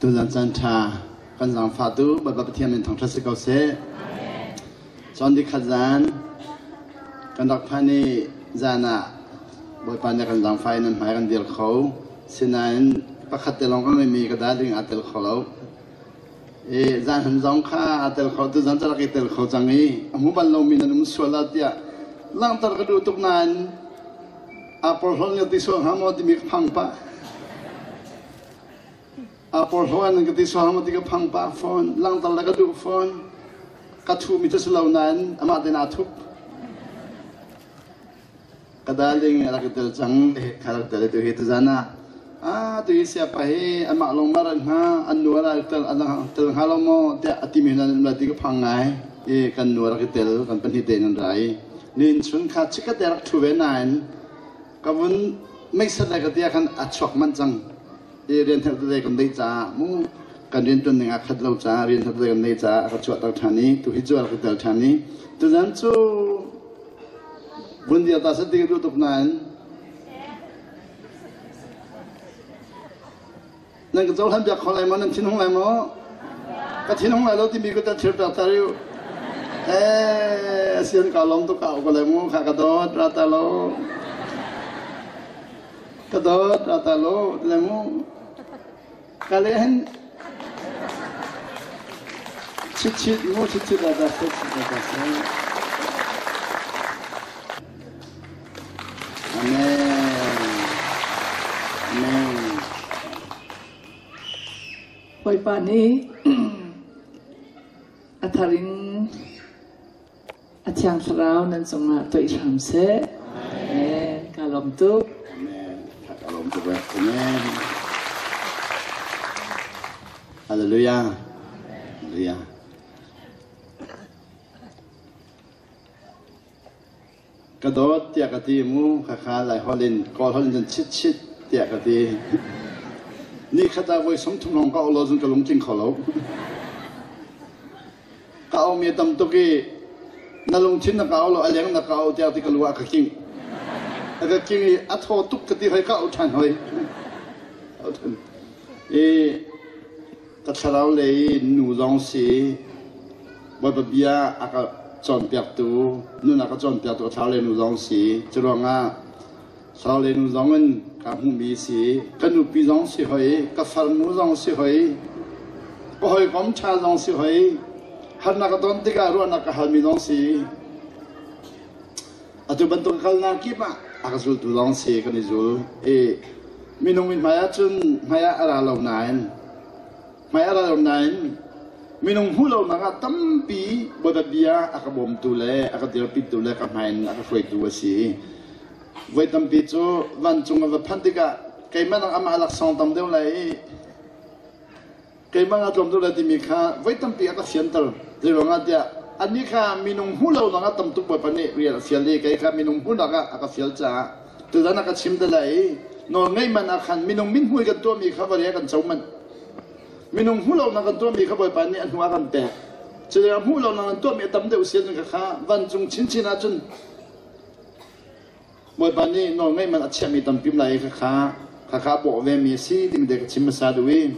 Tuzan caan ṭha kan zaangfahtu Bawipa Pathian min thangṭhat si ko seh. Cawn nikhat zan kan rak phan i zan ah Bawipa nih kan zaangfah in nan hmai kan dir kho. Sinain pakhat te lawng ka ngeimi ka darling aa tel kho lo. I zan han zong kha aa tel kho tuzan cu rak i tel kho cang i a hmu bal lomi nan um sual ah tiah langhter ka duh tuk nain aa porhlaw nih ti sual hnga maw timi ka phang pah. Aa porhlaw an ka ti sual hnga maw ti ka phang pah fawn. Langhter le ka duh fawn. Ka thuhmi cu si lo nain amah tein aa thup. Ka darling a rak i tel cang. Kha rak tel tu hi tuzan ah ah tu hi siapa hi amah lawng ma rat hnga an nu a rak tel a tel hnga lo maw tiah a timi hna nan ti ka phang ngai. I kan nu a rak i tel kan pahnih tein an ra i nin chun kha chikkhat te rak ṭhu ve nain ka vun meisat lai ka ti ah khan a chuak manh cang. I rian herh tete kan neih caah mu kan rian ṭuan ning aa khat lo caah rian herh tete kan neih caah a ka chuahter ṭhan i tu hi cu a rak i tel ṭhan i tuzan cu vun dir ta seh ti ka duh tuk nain nan ka cohlan piak kho lai maw nan thinhung lai maw ka thinhung lai lo timi ka tel thir piak tar u eh asian ka lawm tuk ka ko lai mu kha ka dawt ra ta lo ka dawt ra ta lo le mu ka le hin chit chit mu chit chit ra ta se chit ra ta se Amen. Amen. Bawipa nih a thar in a Thiang Thlarau nan cungah toih hram seh. Amen. Ka lawm tuk. Amen. Ka lawm tuk. Amen. Hallelujah. Hallelujah. Ka dawt tiah ka ti mu, khakha Laiholh in Kawlholh in cun chit chit tiah ka ti. Nikhat ah voi 30 lawng ka auh lo cun ka lungtling kho lo. Ka auhmi a tam tuk i na lungthin na ka au lo, a leng na ka auh tiah ti ka lu ah ka king. A ka king i a thaw tuk ka ti hoi ka auh ṭhan hoi. I Ka thlarau lei nu zong si, Bawipa bia a ka cawnpiaktu, nun a ka cawnpiaktu ka thlarau lei nu zong si. Curuangah thlarau lei nu zong in ka hmuhmi si. Ka nupi zong si hoi, ka farnu zong si hoi, ka hawikom ṭha zong si hoi, harnak ka ton tikah ruahnak ka halmi zong si. Atu bantuk kalnak kip ah a ka zultu lawng si kan i zul. I minung in hmai ahcun hmai ah a ra lo nain hmai a ra lo nain minung hmuh lonak ah tampi Bawipa bia a ka bawmtu le a ka dirpitu le ka hmai in a ka hruaitu a si. Voi tampi cu vancung a va phanh tikah keimah nak amah laksawng tam deuh lai i keimah nga tlawm deuh lai timi kha voi tampi a ka fianter. Zeiruangah tiah annih kha minung hmuh lo nak ah tam tuk Bawipa nih rian a fial i kei kha minung hmuhnak ah a ka fial caah tuzan a ka chim te lai i nawl ngeih man ah khan minung mithmui kan tuahmi kha va kan co manh. Minung hmuh lo nak kan tuahmi kha Bawipa nih a hnu ah kan pek. Cutikah hmuh lo nak kan tuahmi a tam deuh sian kha kha vancung chinchin ahcun Bawipa nih nawlngeih man a chiahmi tampi lai khakha khakha bawh vemi a si timi te ka chim hmasa duh i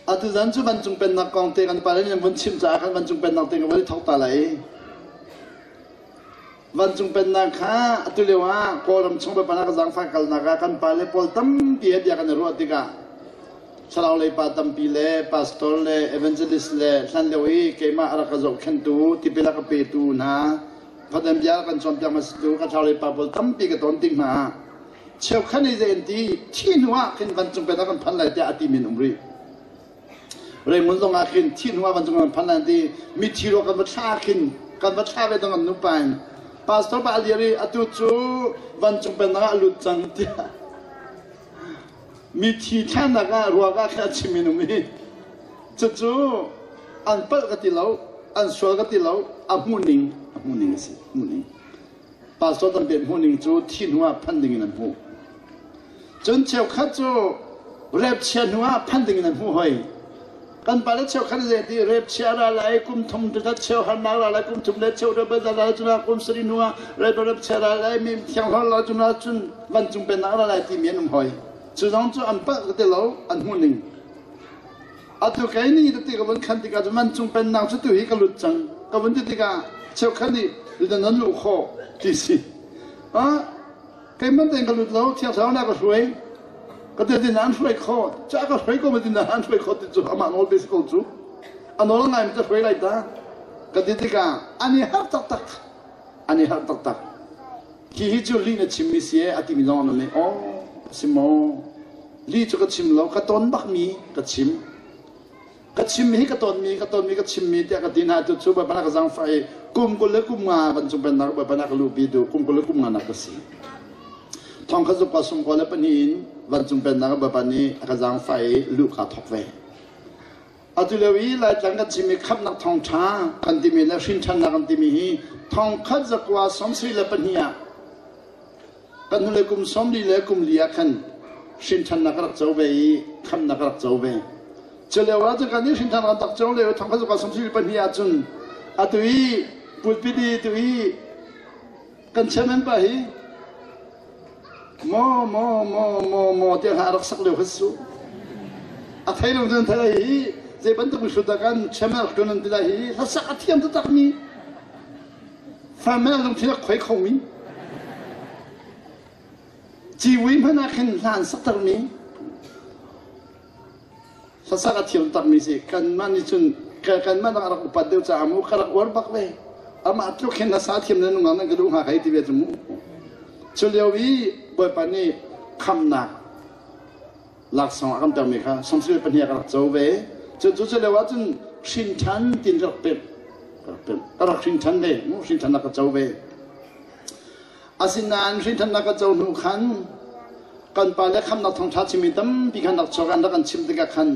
atu zan cu vancung pennak kong te kan pale nih vun chim caah khan vancung pennak te ka van i thawk ta lai vancung pennak kha atu lio ah Kawlram chung Bawipa ka zaangfah kalnak ah kan pale pawl tampi he bia kan i ruah tikah thlarau lei pa tampi le pastor le evangelist le hlan lio i keimah a rak ka zohkhenhtu tipil a ka petu hna Pathian bia kan cawnpiak hmasatu ka thlarau pa pawl tampi ka ton tik hna ah cheukhat nih zei an ti thi hnu ah khin vancung pen ah kan phan lai tiah a ti min um rih Raymond zong ah khin thi hnu ah vancung kan phan lai an ti mithi ruak kan va thla khin kan va thla ve dong an nupa in pastor pa a dir i atu cu vancung pennak ah a lut cang tiah mithi thlanak ah ruak ah khin a chim in um i cucu an palh ka ti lo an sual ka ti lo a hmuhning a hmuhning a si hmuhning pastor tampi an hmuhning cu thi hnu ah phan ding in an hmuh cun cheukhat cu rep chia hnu ah phan ding in an hmuh hoi kan pale cheukhat zei ti rep chia ra lai kum thum te cheu harnak ra lai kum thum le cheu rep ra lai cuna kum sari hnu ah rep rep chia ra lai mi thiang hor la cuna cun vancung pennak ra lai ti mi an um hoi. Cu zong cu an palh ka ti lo, an hmuhning. Atu kei nih tete ka vun khan tikah cu vancung pennak cu tu hi ka lut cang. Ka vun ti tikah cheukhat nih rian nan luh khawh ti si. Ah, keimah tein ka lut lo, Thiang Thlarau nih a ka hruai. Ka ti tin an hruai khawh. Ca ka hruai ko ma tin an hruai khawh ti cu amah nawl pe si ko cu. A nawl ngai mi ka hruai lai ta. Ka ti tikah an i harh taktak. An i harh taktak. Hi hi cu lih na chimmi si ee a timi zong an um i aw a si maw lih cu ka chim lo ka ton bakmi ka chim ka chimmi hi ka tonmi ka tonmi ka chimmi tiah ka ti hna tu cu Bawipa na ka zaangfah i kum 20 le kum nga vancung pennak Bawipa na ka luhpi tu kum 20 le kum nga nak ka si thong khat zuk pa sung kwa le pahnih in vancung pennak Bawipa nih a ka zaangfah i luh kaa thawk ve. Atu lio i Laitlang kan chimmi khamhnak thawngṭha kan timi le hrinṭhannak kan timi hi thongkhat zakua 72 ah kan hnulei kum 40 le kum li ah khan hrinṭhannak ka rak co ve i khamhnak ka rak co ve. Cu lio ah cun kan nih hrinṭhan kan rak co lio thongkhat zakua 72 ah cun atu i pulpit i tu i kan chairman pa hi maw maw maw maw maw tiah hla a rak sak lio kha su a thei lo cun thei hi zei bantuk mihrut dah kan chairman rak ṭuan an ti lai hi hlasak a thiam taktak mi farmel lungthin a khoi kho mi ciwi hmanh ah khin hla an sakter mi Hlasak a thiam takmi si. Kanmah nih cun kanmah nak a rak upat deuh caah mu ka rak uar bak ve. Amah tluk hin hlasa thiam le nungak nan ka duh hnga hei ti ve cu mu. Cu lio i Bawipa nih khamnak laksawng a kan pekmi kha 72 ah ka rak co ve. Cun cu cu lio ah cun hrin ṭhan tin ka rak pemh. Ka rak pemh. Ka rak hrin ṭhan ve. Mu hrin ṭhannak ka co ve. Asinain hrinṭhannak ka co hnu khan kan pa le khamnak thawngṭha chimmi tampi khan rak chuak an rak kan chimh tikah khan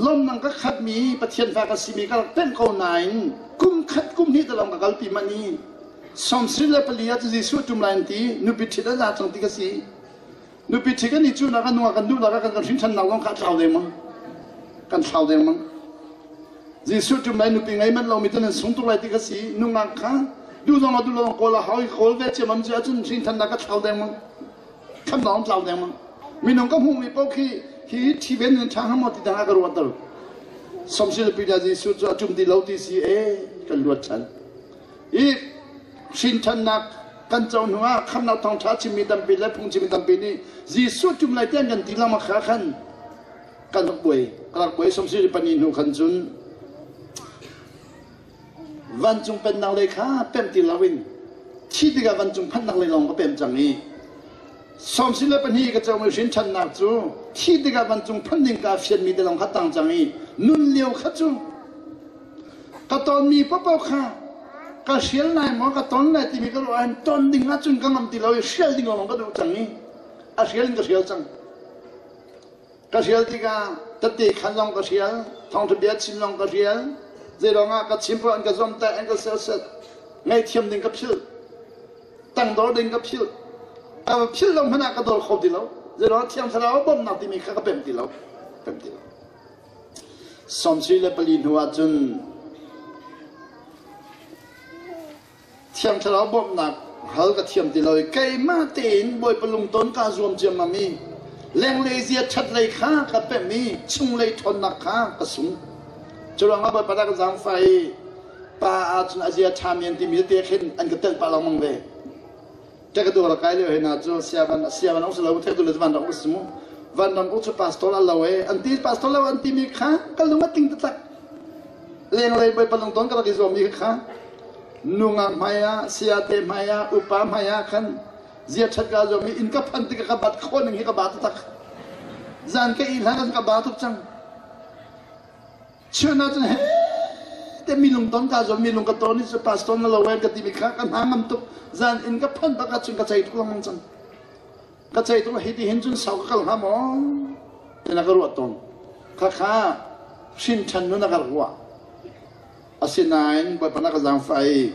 lawmnak ka khatmi Pathian fa ka simi ka rak pemh ko nain kum khat kum hnih te lawng ka kalpi manh i 74 ah cu Jesuh ṭum lai an ti nupi ṭhit a za cang ti ka si nupi ṭhit kan i cunak a nungah kan duhnak ah kan kan hrinṭhannak lawng kha a tlau dengmang kan thlau dengmang Jesuh ṭum lai nupi ngei manh lomi cu nan sung tuk lai ti kha si. Nungak kha duh zong ah duh lo kawl a hau i kawl ve ciammam cu ahcun hrinthannak ka thlau dengmang. Khamnak an tlau dengmang. Minung ka hmuhmi paoh khi hi thi ven in ṭha hnga maw ti dang ah ka ruahter. Somsil Peter Jesuh cu a ṭum ti lo ti si e kan luat ṭhan. I hrinthannak kan co hnu ah khamnak thawngṭha chimmi tampi le phungchimmi tampi nih Jesuh ṭum lai tiang kan ti lengmang kha khan kan rak buai ka rak buai 72 hnu khan cun vancung pennak lei kha pem ti loin thi tikah vancung phannak lei lawng ka pem cang i 72 ka comi hrin ṭhannak cu thi tikah vancung phan ding ka fianmi te lawng kha tang cang i nun lio kha cu ka tonmi paohpaoh kha ka hrial lai maw ka ton lai timi ka ruah ton ding ahcun ka ngam ti lo i hrial ding lawng ka duh cang i a hrial in ka hrial cang. Ka hrial tikah tette khan zong ka hrial, thawngṭha bia chim zong ka hrial. Zeiruang ah ka chim poah an ka zuamtaih, an ka serset. Ngaihthiam ding ka philh. Tangdor ding ka philh. Ka philh lo hmanh ah ka dor kho ti lo. Zeiruang ah Thiang Thlarau bawmhnak timi kha ka pem ti lo. Pem ti lo. 74 hnu ah cun Thiang Thlarau bawmhnak hal ka thiam ti lo i keimah tein Bawipa lungton kaa zuam ciammam i lenglei zia ṭhatlei kha ka pemh i chunglei ṭhawnnak kha ka sung. Curuangah Bawipa dah ka zaangfah i pa ahcun a zia ṭhami an timi tete khin an ka telh pah lengmang ve. Ṭekadawr a kai lio he hna cu siavan siavan uk si lo thei tu le van rak uk si mu. Van ram uk cu pastor a lo e an ti pastor lo an timi kha ka lung a tling taktak. Lenglei Bawipa lungton ka rak i zuammi kha nungak hmaiah sayate hmaiah upa hmaiah khan zia ṭhat kaa zuam i inn ka phanh tikah ka bat khawh ning hi ka ba taktak zan ka ih hlan ka ba tuk cang chun ah cun he te mi lungton kaa zuam mi lung ka ton i cu pastor na lo ka timi kha ka hna ngam tuk zan inn ka phanh bak ah cun ka cei tuk lengmang cang ka cei tuk hi ti hin cun sau ka kal hnga maw tina ka ruah tawn khakha hrin ṭhan nun a ka ruah Asinain Bawipa na ka zaangfah i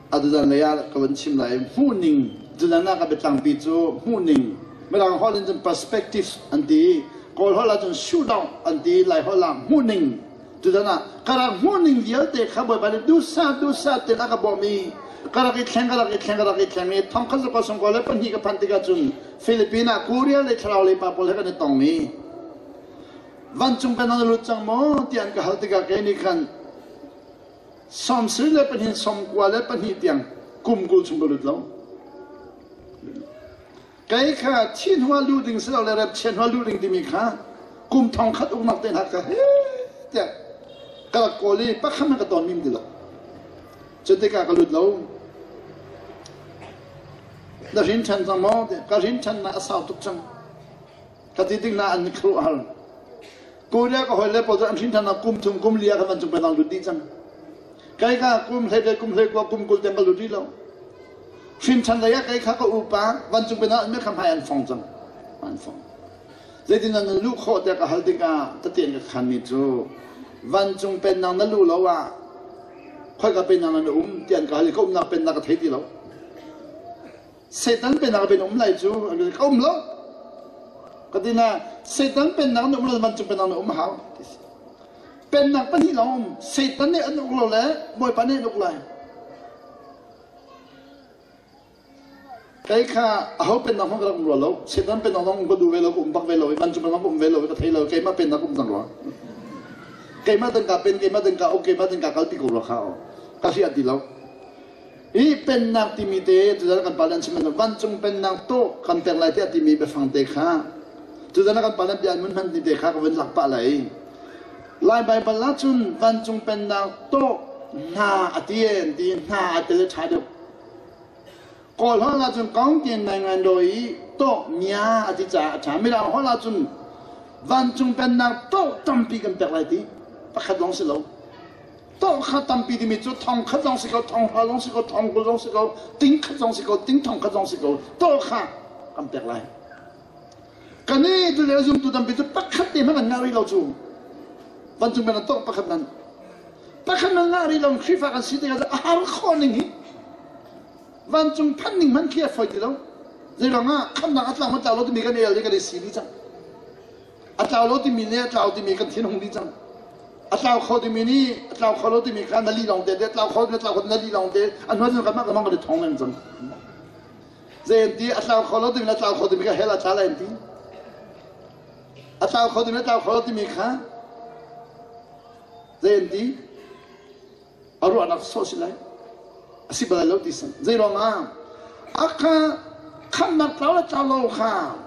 atuzan lei ah ka van chim lai hmuhning tuzan ah ka biatlangpi cu hmuhning mirang holh in cun perspective an ti i kawl holh ah cun shoodown an ti lai holh ah hmuhning tuzan ah ka rak hmuhning vialte kha Bawipa nih duhsah duhsah tein a ka bawmh i. Ka rak i thleng, ka rak i thleng, ka rak i thleng i thongkhat zakua sangkua le pahnih ka phanh tikah cun Philippine ah Korea lei thlarau lei pa pawl he kan i tong i vancung kan na lut cang maw tiah an ka hal tikah kei nih khan sawmsarih le pahnih 92 tiang kum 20 chung ka lut lo. Kei kha thi hnuah luh ding si lo le rep chia hnuah luh ding timi kha kum thong khat uknak te hna kha he tiah ka rak kawl i pakhat ka ton mim ti lo. Cu tikah ka lut lo. Na hrin ṭhan cang maw? Ka hrin ṭhan na a sau tuk cang. Ka ti tik na an khuruh har. Korea ka hawi le pawl cu an hrin ṭhan na kum thum kum li ah ka van cung penang lut dih cang. Kai ka kum hlei le kum hlei kua kum 20 tiang ka lut rih lo. Hrin ṭhan lei ah kei kha ka upa vancung pinah an kha hmai an fong cang. An fong. Zeitin nan luh khawh tiah ka hal tikah tatian ka khanmi cu vancung pennak na luh lo ah khoika pennak na um tiah an ka hal i ka umnak pennak ka thei ti lo. Satan pennak ben um lai cu ka um lo. Ka ti na Satan pennak na um lo vancung pennak na um hau. Pennak pahnih lawng um. Satan nih an uk lo le Bawipa nih an uk lai. Kei kha aho pennak hmanh ka rak um rua lo. Satan pennak zong um ka duh ve lo, ka um bak ve lo i vancung pennak ka um ve lo i ka thei lo. Keimah pennak um cang rua. Keimah dang ka pen, keimah dang ka uk, keimah dang ka kalpi ko rua kha o. Ka hriah ti lo. Hi pennak timi te tuzan kan pa an chim vancung pennak to kan pek lai tiah timi biafang te kha tuzan kan pa bia an mun hman ti te kha ka vun lak pah lai. Lai Baibal ah cun vancung pennak to hna a ti en ti hna a tel ṭha deuh. Kawl holh ah cun kong tien nai ngan do i to mia a ti caah a ṭha. Mirang holh ah cun vancung pennak to tampi kan pek lai ti pakhat lawng si lo. To kha tampi timi cu thong khat zong si ko, thong hra zong si ko, thong 20 zong si ko, ting khat zong si ko, ting thong khat zong si ko, to kha kan pek lai. Kan i tu le zumtu tampi cu pakhat te hmanh an ngah rih lo cu. Vancung men an tawh pakhat nan. Pakhat nan ngah rih lo Khrihfa kan si tikah a har khawh ning hi. Vancung phanh ning hmanh khi a foi ti lo. Zeiruang ah khamnak a tlau ma tlau lo timi kan el i kan i si dih cang. A tlau lo timi nih a tlau timi kan thin hung dih cang. A tlau kho timi nih a tlau kho lo timi kha na li lawng te a tlau kho na tlau kho na li lawng te a hnuai cun kanmah kan mang kan i thong leng cang. Zei an ti? A tlau kho lo timi le a tlau kho timi kha hell ah tla lai an ti. A tlau kho timi le a tlau kho lo timi kha zei an ti? A ruahnak sawh si lai. A si bal lo ti san. Zei ruangah? A kha khamnak tlau le tlau lo kha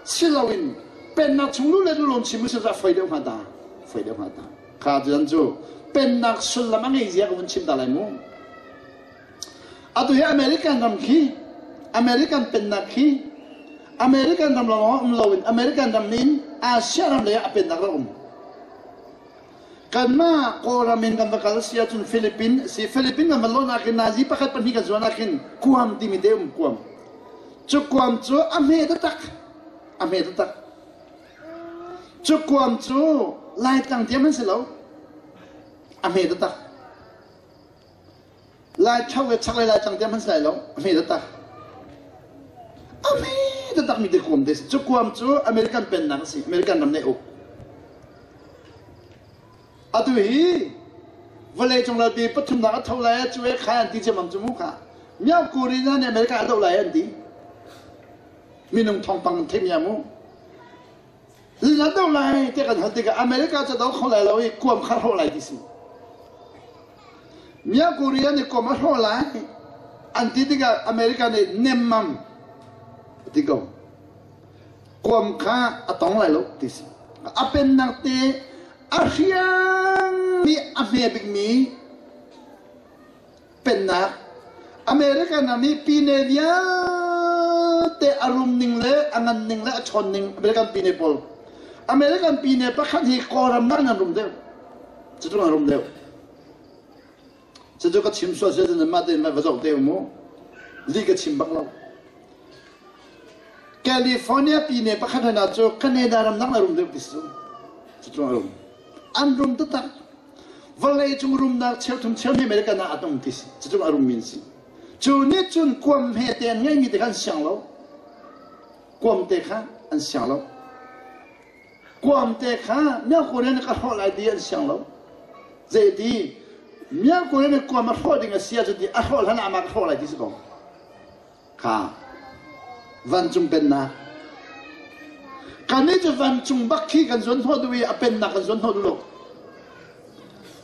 si loin pennak chung lu le lu lon chim si za foi deuh hnga ta. Foi deuh hnga ta. Kha cu cu pennak sullam a ngei zia ka vun chim ta lai mu. Atu hi American ram khi American pennak khi American ram lawng um loin American ram nih Asia ram lei ah a pennak rak um. Kanmah Kawlram in kan va kal si ahcun Philippines si Philippines kan va lawn ahkhin nazi pakhat pahnih kan zuan ahkhin Guam timi te um Guam. Cu Guam cu a hme taktak a hme taktak. Cu Guam cu Laitlang tiam an si lo. A hme taktak. Lai thau le chaklei lai cang tiang hman si lai lo. A hme taktak. A hme taktak mi te kuam te si. Cu kuam cu American pennak a si. American ram nih uk. Atu hi vawlei cung ralpi pathumnak a tho lai cu e khai an ti ciammam cu mu kha. Miao Korea nih America a doh lai an ti. Minung thawngpang theih mi mu. Zeidah doh lai tiah kan hal tikah America cu do kho lai lo i kuam kha hrawh lai ti si. Mya Korea nih kuam a hrawh lai an ti tikah America nih nemmam a ti ko. Kuam kha a tong lai lo ti si. A pennak te a hriang nih a hme bikmi pennak American ram i pine vialte a rum ning le a ngan ning le a chawn ning American pine pawl American pine pakhat hi Kawlram nak nan rum deuh cucu an rum deuh cucu ka chim sual sia cun mah tein va zoh te mu li ka chim bak lo California pine pakhat hna cu Canada ram nak na rum deuh ti si cucu a rum an rum taktak Vawleicung rumnak cheuthum cheuhnih American ah a tum ti si. Cucu a rummi an si. Cu nih cun kuam hmete an ngeimi te kha an siang lo. Kuam te kha an siang lo. Kuam te kha North Korea nih ka hrawh lai ti an siang lo. Zeiti? Myanmar Korea nih kuam a hrawh ding a si ahcun ti a hrawh hlan ah amah ka hrawh lai ti si ko. Kha vancung pennak. Kannih cu vancung bak khi kan zuan hnawh duh i a pennak kan zuan hnawh duh lo.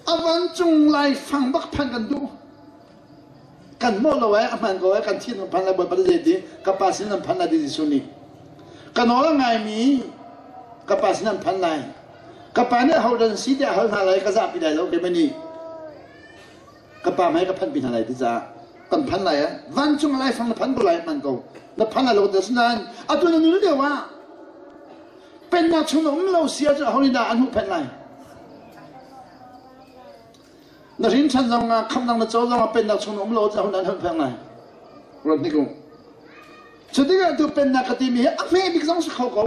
A vancung laifang bak phan kan duh. Kan mawh lo ai a hman ko ai kan thin kan phan lai Bawipa zei ti ka pa sin an phan lai ti Jesuh nih. Ka nawl a ngaimi ka pa sin an phan lai. Ka pa nih hodan si tiah hal hna lai ka zahpi lai lo keimah nih ka pa hmai ka phanpi hna lai ti caah kan phan lai ah vancung laifang na phan ko lai man ko na phan lai lo te asinain atu na nun lio ah pennak chung na um lo si ahcun aho nih dah an huhphenh lai na hrin ṭhan zong ah khamnak na co zong ah pennak chung na um lo ahcun aho dah an huhphenh lai ruat hnik u cu tikah tu pennak ka timi hi a hme bik zong si kho ko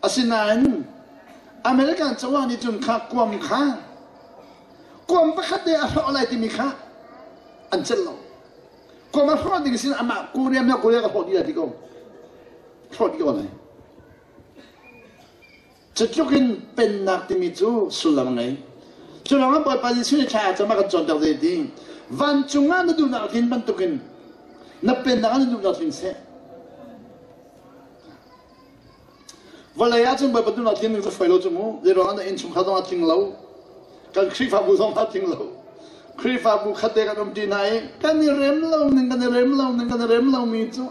Asinain American cozah nih cun kha kuam kha kuam pakhat te a hrawh lai timi kha an celh lo. Kuam a hrawh ding sin amah Korea Mya Korea ka hrawh dih lai ti ko. Hrawh dih ko lai. Cutluk in pennak timi cu sullam a ngei. Cu ruangah Bawipa Jesuh nih thla a cam a kan cawnpiak zei ti vancung ah na duhnak a tlin bantukin na pennak ah na duhnak tling seh. Vawlei ah cun Bawipa duhnak tlin ding cu fawi lo cu mu. Zeiruangah na innchungkhar zong a tling lo. Kan Khrihfabu zong a tling lo. Khrihfabu khatte kan um ṭi hna i kan i rem lo ning kan i rem lo ning kan i rem lo mi cu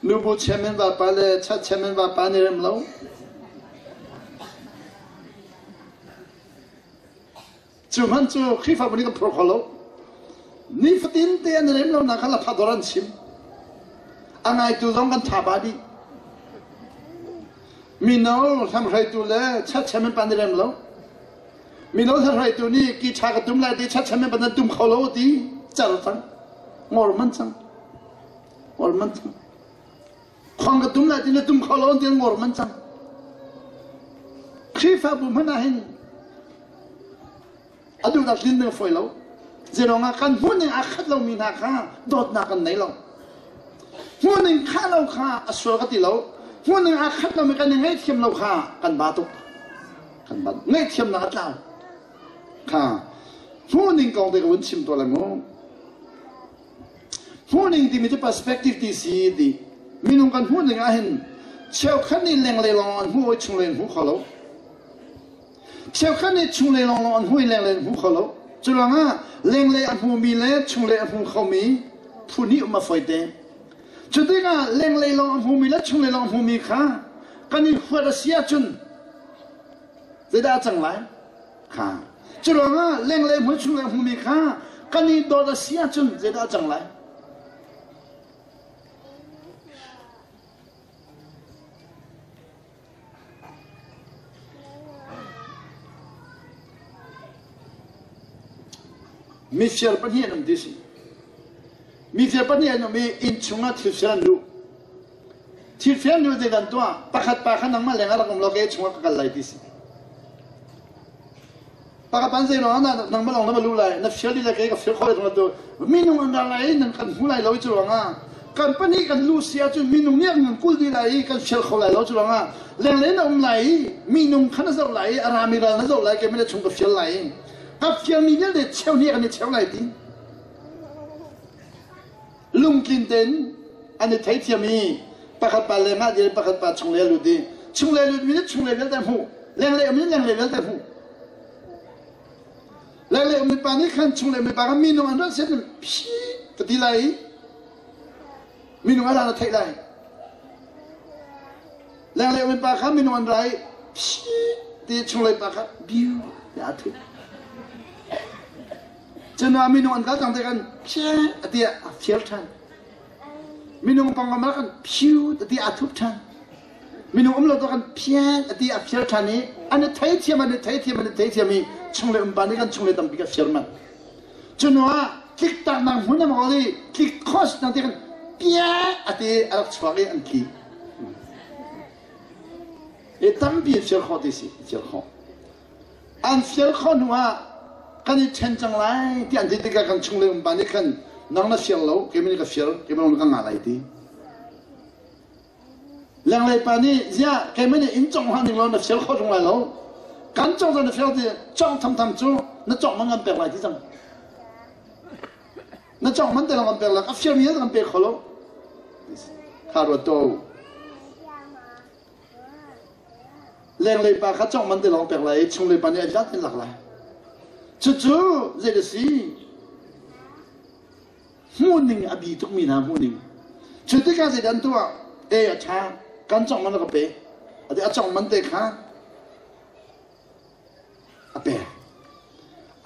nubu chairman vapa le church chairman vapa an i rem lo. Cu hmanh cu Khrihfabu nih kan phur kho lo. Nifatin te an i rem lonak kha laphador an chim. A ngaitu zong kan tha ba dih. Mino hlamhruaitu le church chairman pa an i rem lo. Mino hlamhruaitu nih ki ṭha ka tum lai ti church chairman pa nan tum kho lo ti cer cang. Ngor man cang. Ngor man cang. Khong ka tum lai ti na tum kho lo ti ngor man cang. Khrihfabu hmanh ah hin a duhnak tlin ding fawi lo. Zeiruang ah kan hmuhning aa khat lomi hna kha dawtnak kan nei lo. Hmuhning khah lo kha a sual ka ti lo. Hmuhning aa khat lomi kan i ngaihthiam lo kha kan ba tuk. Kan ba ngaihthiamnak a tlau. Kha hmuhning kong te ka vun chim tuah lai mu. Hmuhning timi cu perspective ti si ti. Minung kan hmuhning ah hin cheukhat nih lenglei lawng an hmuh i chunglei an hmu kho lo. Cheukhat nih chunglei lawng lawng an hmu i lenglei an hmu kho lo. Cu ruangah lenglei a hmumi le chunglei a hmu khomi phu hnih um a fawi te. Cu tikah lenglei lawng a hmumi le chunglei lawng a hmumi kha kan i huat a si ahcun zeidah a cang lai? Kha. Cu ruangah lenglei hmun chunglei hmumi kha kan i dawt a si ahcun zeidah a cang lai? Mifir pahnih an um ti si. Mifir pahnih an um i inn chungah thilfir an luh. Thilfir an luh zei kan tuah? Pakhat pa kha nangmah leng ah rak um law ke chungah ka kal lai ti si. Pakhat zei ruangah dah nangmah lawng na va luh lai na fir dih le kei ka fir khawh lai tu minung an ra lai i nan kan hmu lai lo i cu ruangah kan pahnih kan luh si ahcun minung nih an kan kulh dih lai i kan fir kho lai lo cu ruangah lenglei na um lai i minung kha na zoh lai i a rami ral na zoh lai keimah le chung ka fir lai i ka firmi vialte cheu hnih kan i cheu lai ti lungtlin tein an i theithiam i pakhat pa lengah dir pakhat pa chunglei a lut i chunglei lutmi nih chunglei vialte hmuh lenglei um nih lenglei vialte hmuh lenglei ummi pa nih khan chunglei ummi pa kha minung an rat set phi ka ti lai i minung a ra na theih lai lenglei ummi pa kha minung an ra i phi ti chunglei pa kha biu ti aa thup Cun minung an kal cang te kan phiah a a fial ṭhan. Minung pangam ah kan phiu ti a thup ṭhan. Minung um lo to kan phiah a ti a fial ṭhan i an i theithiam an i theithiam an i theithiam i chungle umpa nih kan chungle tampi ka fial manh. Cun ah tlik taknak hmun am hol i tlik khos na ti kan piah a ti a rak chuak i an tli. I tampi fial khawh ti si fial khawh. An fial khawh hnu ah kan i ṭhen cang lai ti an ti tikah kan chunglei umpa nih khan nang na fial lo keimah nih ka fial keimah lawng ka ngah lai ti. Lenglei pa nih ziah keimah nih inn cong hlah ning law na fial khawh ṭung lai lo. Kan cong zong na fiar ti cong thamtham cu na cong man kan pek lai ti cang. Na cong man te long kan pek lai. A fiar mi kan pe kho lo. Kha ruat to. Lenglei pa kha cong man te lawng pek lai i chunglei pa nih a zat in lak lai. Cucu zei a si? Hmuhning a bi tukmi hna hmuhning. Cu tikah zeidah an tuah? E a ṭha, kan cong man a ka pe. A cong man te kha a pek.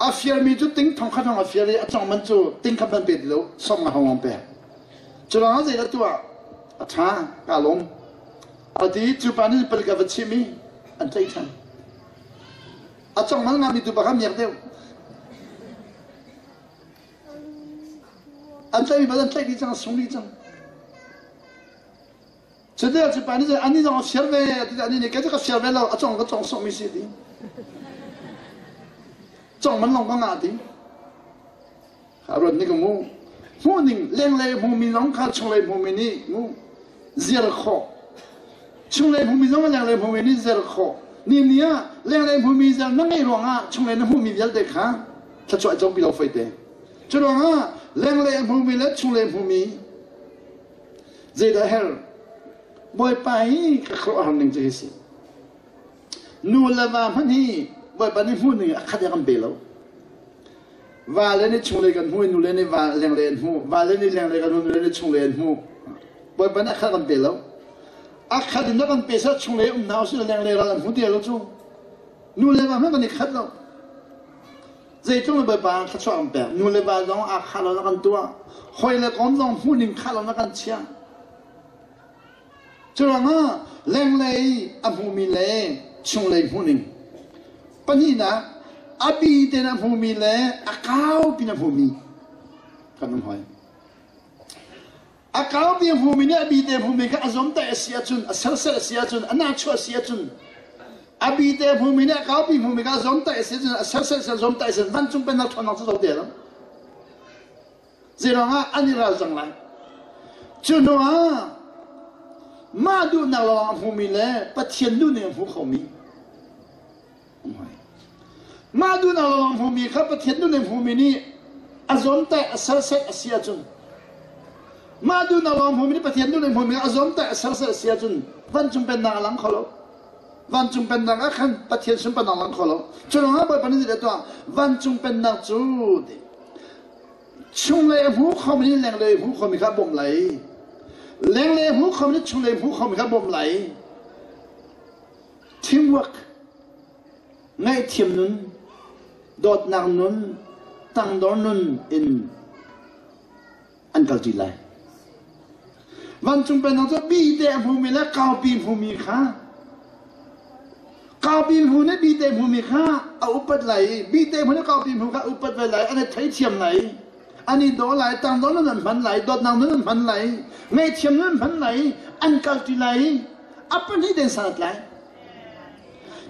A fialmi cu ting thong khat hong a fial i a cong man cu ting khat man pe ti lo, som nga hong pek. Cu ruangah zeidah tuah? A ṭha, ka lawm. A ti cu pa nih palik a va chim i an tlaih ṭhan. A cong man ngami tu pa kha miak deuh. An tlaihmi bal an tlaih dih cang, a sung dih cang. Cuti cu pa nih anih zong a fiar ve ti anih nih kei cu ka fiar ve lo a cong ka cong sawhmi si ti. Cong man long ka ngah ti. A ruat ni ka mu. Hmuh ning lenglei hmumi zong kha chunglei hmumi nih mu ziar khawh. Chunglei hmumi zong lenglei hmumi nih ziar khawh. Ni ni ah lenglei hmumi ziar na ngeih ruangah chunglei na hmuhmi vialte kha thluachuah cong pi lo foi te. Cu ruangah lenglei a hmumi le chunglei hmumi Zeidah herh? Bawipa hi ka khuaruahhar ning cu hi si. Nu le va hmanh hi Bawipa nih hmuh ning a khat i a kan pe lo. Va le nih chunglei kan hmuh i nu le nih va lenglei an hmuh. Va le nih lenglei kan hmuh, nu le nih chunglei an hmuh. Bawipa nih a khat a kan pe lo. A khat in a kan pe seh chunglei um hna usih lenglei ral an hmu ti lo cu. Nu le va hmanh kan i khat lo. Zeitluk in Bawipa thluachuah kan pek. Nu le va zong aa khah lo na kan tuah. Hawi le kom zong hmuhning khah lo na kan chiah. Curuangah lenglei a hmumi le chunglei hmuhning. Pahnihnak, a bi tein a hmumi le a kau pin a hmumi kan um hoi. A kaupi hmumi nih a bite hmumi kha a zomtaih a si ahcun, a sersel a si ahcun, a nahchuah a si ahcun, a bite hmumi nih a kaupi hmumi kha a zomtaih a si ahcun, a sersel a si zomtaih a si ahcun, vancung pennak ṭhawnnak cu zote lo. Zeiruangah an i ral cang lai. Cu hnuah mah duhnak lawng a hmumi le Pathian duhning a hmu khomi Mah duhnak lawng hmumi kha Pathian duhning hmumi nih a zawmtaih a serset a si ahcun mah duhnak lawng hmumi nih Pathian duhning hmumi a zawmtaih a serset a si ahcun vancung pennak a lang kho lo. Vancung pennak ah khan Pathian sunparnak a lang kho lo. Cu ruangah Bawipa nih zeidah tuah? Vancung pennak cu chunglei a hmu khomi nih lenglei a hmu khomi kha bawmh lai. Lenglei a hmu khomi nih chunglei a hmu khomi kha bawmh lai. Teamwork, ngaihthiam nun, dawtnak nun, tangdor nun in an kalṭi lai. Vancung pennak cu bite a hmumi le kaupi hmumi kha kaupi hmu nih bite hmumi kha a upat lai i bite hmu nih kaupi hmu kha upat ve lai, an i theithiam lai, an i daw lai, tangdor nun an hman lai, dawtnak nun an hman lai, ngaihthiam nun an hman lai, an kalṭi lai. A pahnih den san a tlai.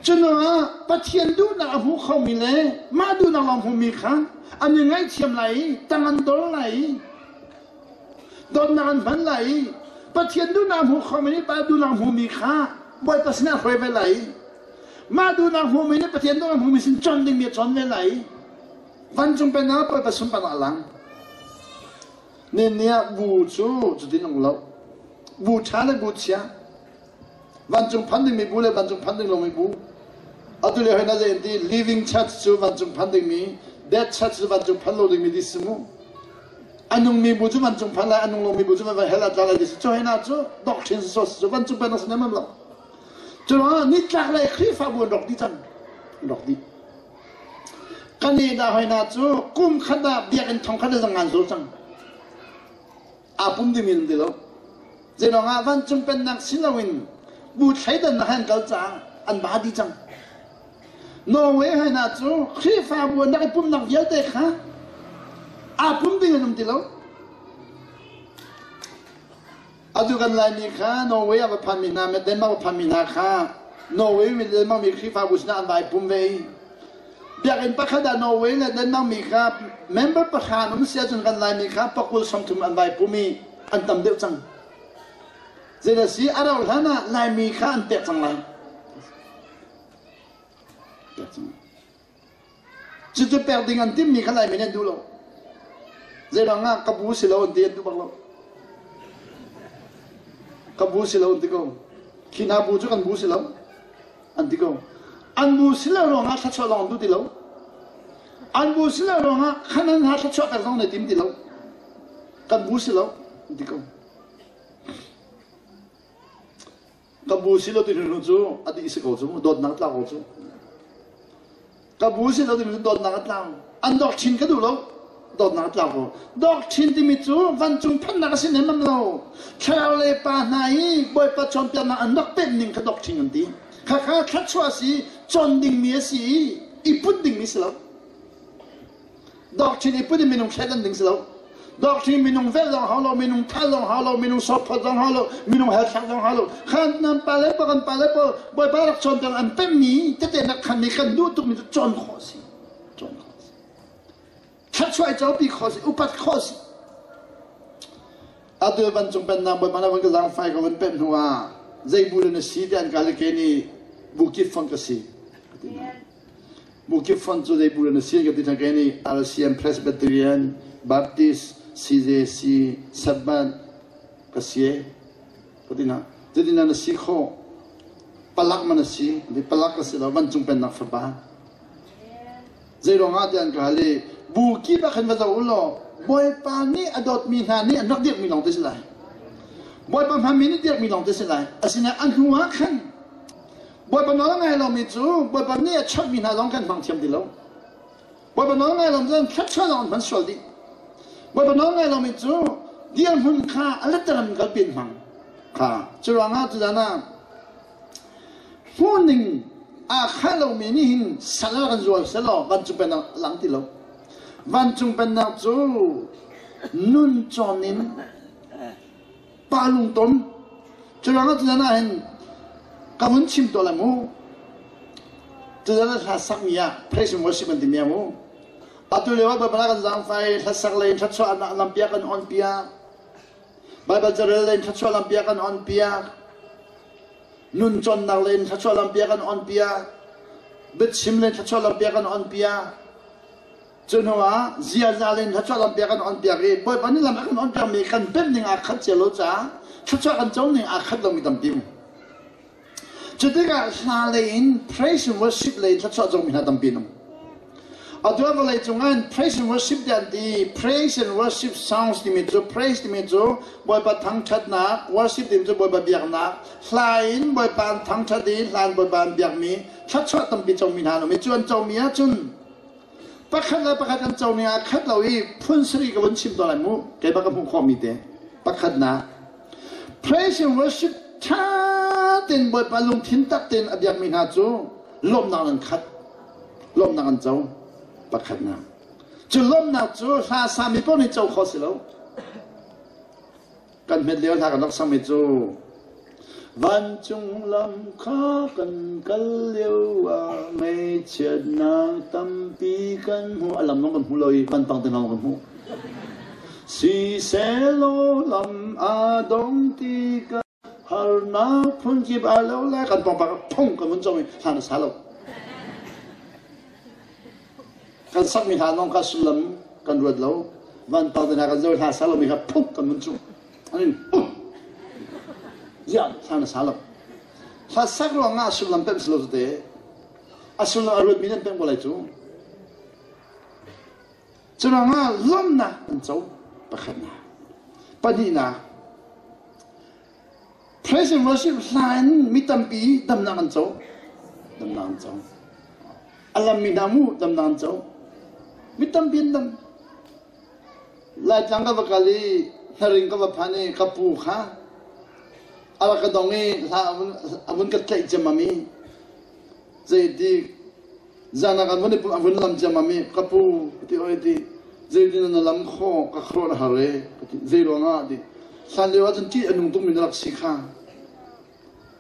Cunuah Pathian duhnak a hmu khomi le mah duhnak lawng hmumi kha an i ngaihthiam lai i tang an dor lai i dawtnak an hman lai i Pathian duhnak a hmu khomi nih pa duhnak hmumi kha Bawipa sinah hruai ve lai i mah duhnak hmumi nih Pathian duhnak hmumi sin cawn dingmi a cawn ve lai i vancung pennak Bawipa sunparnak a lang. Nihin ah bu cu cutin um lo. Bu ṭha le bu chia. Vancung phan dingmi bu le vancung phan ding lomi bu. Atu le hoi na zei an ti living church cu vancung phan dingmi, dead church cu vancung phan lo dingmi ti si mu. A nungmi bu cu vancung phan lai, a nung lomi bu cu van hell ah tla lai ti si. Cu hei na cu doctrine source cu vancung phan a si nem lo. Cu ruangah nitlak lei Khrihfabu an rawk dih cang. An rawk dih. Kan i dah hoi hna cu kum khat ah biakinn thong khat le zangan zul cang. Aa pum dingmi an ti lo. Zeiruang ah vancung pennak si loin bu thleidannak he an kal caah an ba dih cang. Norway hoi hna cu Khrihfabu an rak i pumnak vialte kha aa pum ding an um ti lo. Atu kan Laimi kha Norway ah va phanmi hna, Denmark va phanmi hna kha Norway mi Denmark mi Khrihfabu sinah an vai pum ve i biakinn pakhat ah Norway le Denmark mi kha member pahra an um si ahcun kan Laimi kha pakul 30 an vai pum i an tam deuh cang. Zeidah si a rauh hlan ah Laimi kha an pek cang lai. Pek cang. Cucu pek ding an timmi kha Laimi nih an duh lo. Zeiruang ah ka bu si lo an ti an duh bak lo. Ka bu si lo an ti ko. Khi hna bu cu kan bu si lo an ti ko. An bu si lo ruangah thluachuah lawng an duh ti lo. An bu si lo ruangah khan an hna thluachuah pek zong na tim ti lo. Kan bu si lo an ti ko. Ka bu si lo ti hnu cu a dih si ko cu dawtnak tla ko cu. Ka bu si lo timi cu dawtnak a tlau. An dawk chin ka duh lo. Dawtnak a tlau ko. Dawk chin timi cu vancung phannak a si nem lo. Thlarau le pa hna i Bawipa cawnpiaknak an rak pemh ning kha dawk chin an ti. Khakha thluachuah a si, cawn dingmi a si i, i put dingmi si lo. Doctrine i put in minung thleidan ding si lo. Doctrine minung velh zong hau lo, minung thah zong hau lo, minung sawkphawt zong hau lo, minung helthlak zong hau lo. Khan nan pa le pa kan pa le pa Bawipa rak cawnpiak an pemmi tete nak khan nih kan duh tukmi cu cawn khawh si. Cawn khawh si. Thluachuah i copi khawh si, upat khawh si. Atu vancung pennak Bawipa na van ka zaangfai ka van pemh hnu ah zei bu na si ti an ka le ke nih bu kip fang ka si. Ka ti hna. Bukip Fund cu zei bu na si ka ti ṭhan kai nih RCM Presbyterian Baptist CJC Sabbath ka si ka ti na cutin na si kho palak man a si di palak ka si lo vancung pennak fapa zei ruangah ti an ka hal i bu kip ah khan va zoh u law Bawipa nih a dawtmi hna nih an rak dirhmi lawng te si lai Bawipa hmanmi nih dirhmi lawng te si lai asinain a hnu ah khan Bawipa nawl a ngai lomi cu Bawipa nih a chawhmi hna zong kan hmang thiam ti lo. Bawipa nawl ngai lomi cu thluachuah zong an hman sual dih. Bawipa nawl ngai lomi cu dirhmun kha a letaram kalpi an hmang. Kha cu ruangah tuzan ah hmuhning aa khah lomi nih hin sal kan zual selaw vancung pennak a lang ti lo. Vancung pennak cu nun cawn in Pa lungtom curuangah tuzan ah hin ka vun chim tuah lai mu. Tuzan ah hla sakmi ah praise and worship an timi mu. Atu lio ah Baibal ah kan zaangfai hlasak lei in thluachuah lampiak kan on piak. Baibal carel lei in thluachuah lampiak kan on piak. Nun cawnnak lei in thluachuah lampiak kan on piak. Biachim lei in thluachuah lampiak kan on piak. Cu hnu ah ziaza le thluachuah lampiak kan on piak i Bawipa nih lam a kan on piakmi kan pemh ning aa khat cio lo caah thluachuah kan co ning aa khat lomi tampi um. Cu tikah hla lei in praise and worship lei in thluachuah comi hna tampi an um. Atu ah vawlei cung ah praise and worship ti an ti praise and worship songs timi cu praise timi cu Bawipa thangṭhatnak worship timi cu Bawipa biaknak hla in Bawipa an thangṭhat i hla in Bawipa an biakmi thluachuah tampi comi hna an um i cu an comi ahcun Pakhat le pakhat kan co ning aa khat lo i phun sarih ka vun chim tawn lai mu. Keimah ka hmuh khawhmi te. Pakhatnak, praise and worship ṭha tein Bawipa lungthin tak tein a biakmi hna cu lawmhnak an khat. Lawmhnak an co. Pakhatnak. Cu lawmhnak cu hla sami paoh nih co khawh si lo. Kan hmet lio hla kan rak sakmi cu Vancung lam kha kan kal lio ah ngaihchiatnak tampi kan hmu. A lam zong kan hmu lo i vanpang te lawng kan hmu. Siselaw lam a dong ti ka harnak phunkip a lo le kan pawngpak phung kan vun cong i hlan a sa lo. Kan sakmi hla zong kha sullam kan ruat lo. Vanpang te hna kan zoh hla sa lomi kha phuk kan vun cung. An in Ziah hla na sa lo. Hla sak ruangah a sullam pemh si lo cu te. A sullam a ruatmi nan pemh ko lai cu. Cu ruangah lawmhnak an co pakhatnak. Pahnihnak Praise and worship hla in mi tampi damnak an co. Damnak an co. A lammi hna mu damnak an co. Mi tampi an dam. Laitlang ka va kal i hnaring ka va phan i ka pu kha a rak ka dong i hla a vun ka tlaih ciammam i zeiti zan ah kan vun i a vun lam ciammam i ka pu ka ti oi ti zeitin na lam khawh ka khuaruah na har e ka ti zei ruangah ti hlan lio ahcun ṭih a nung tukmi na rak si kha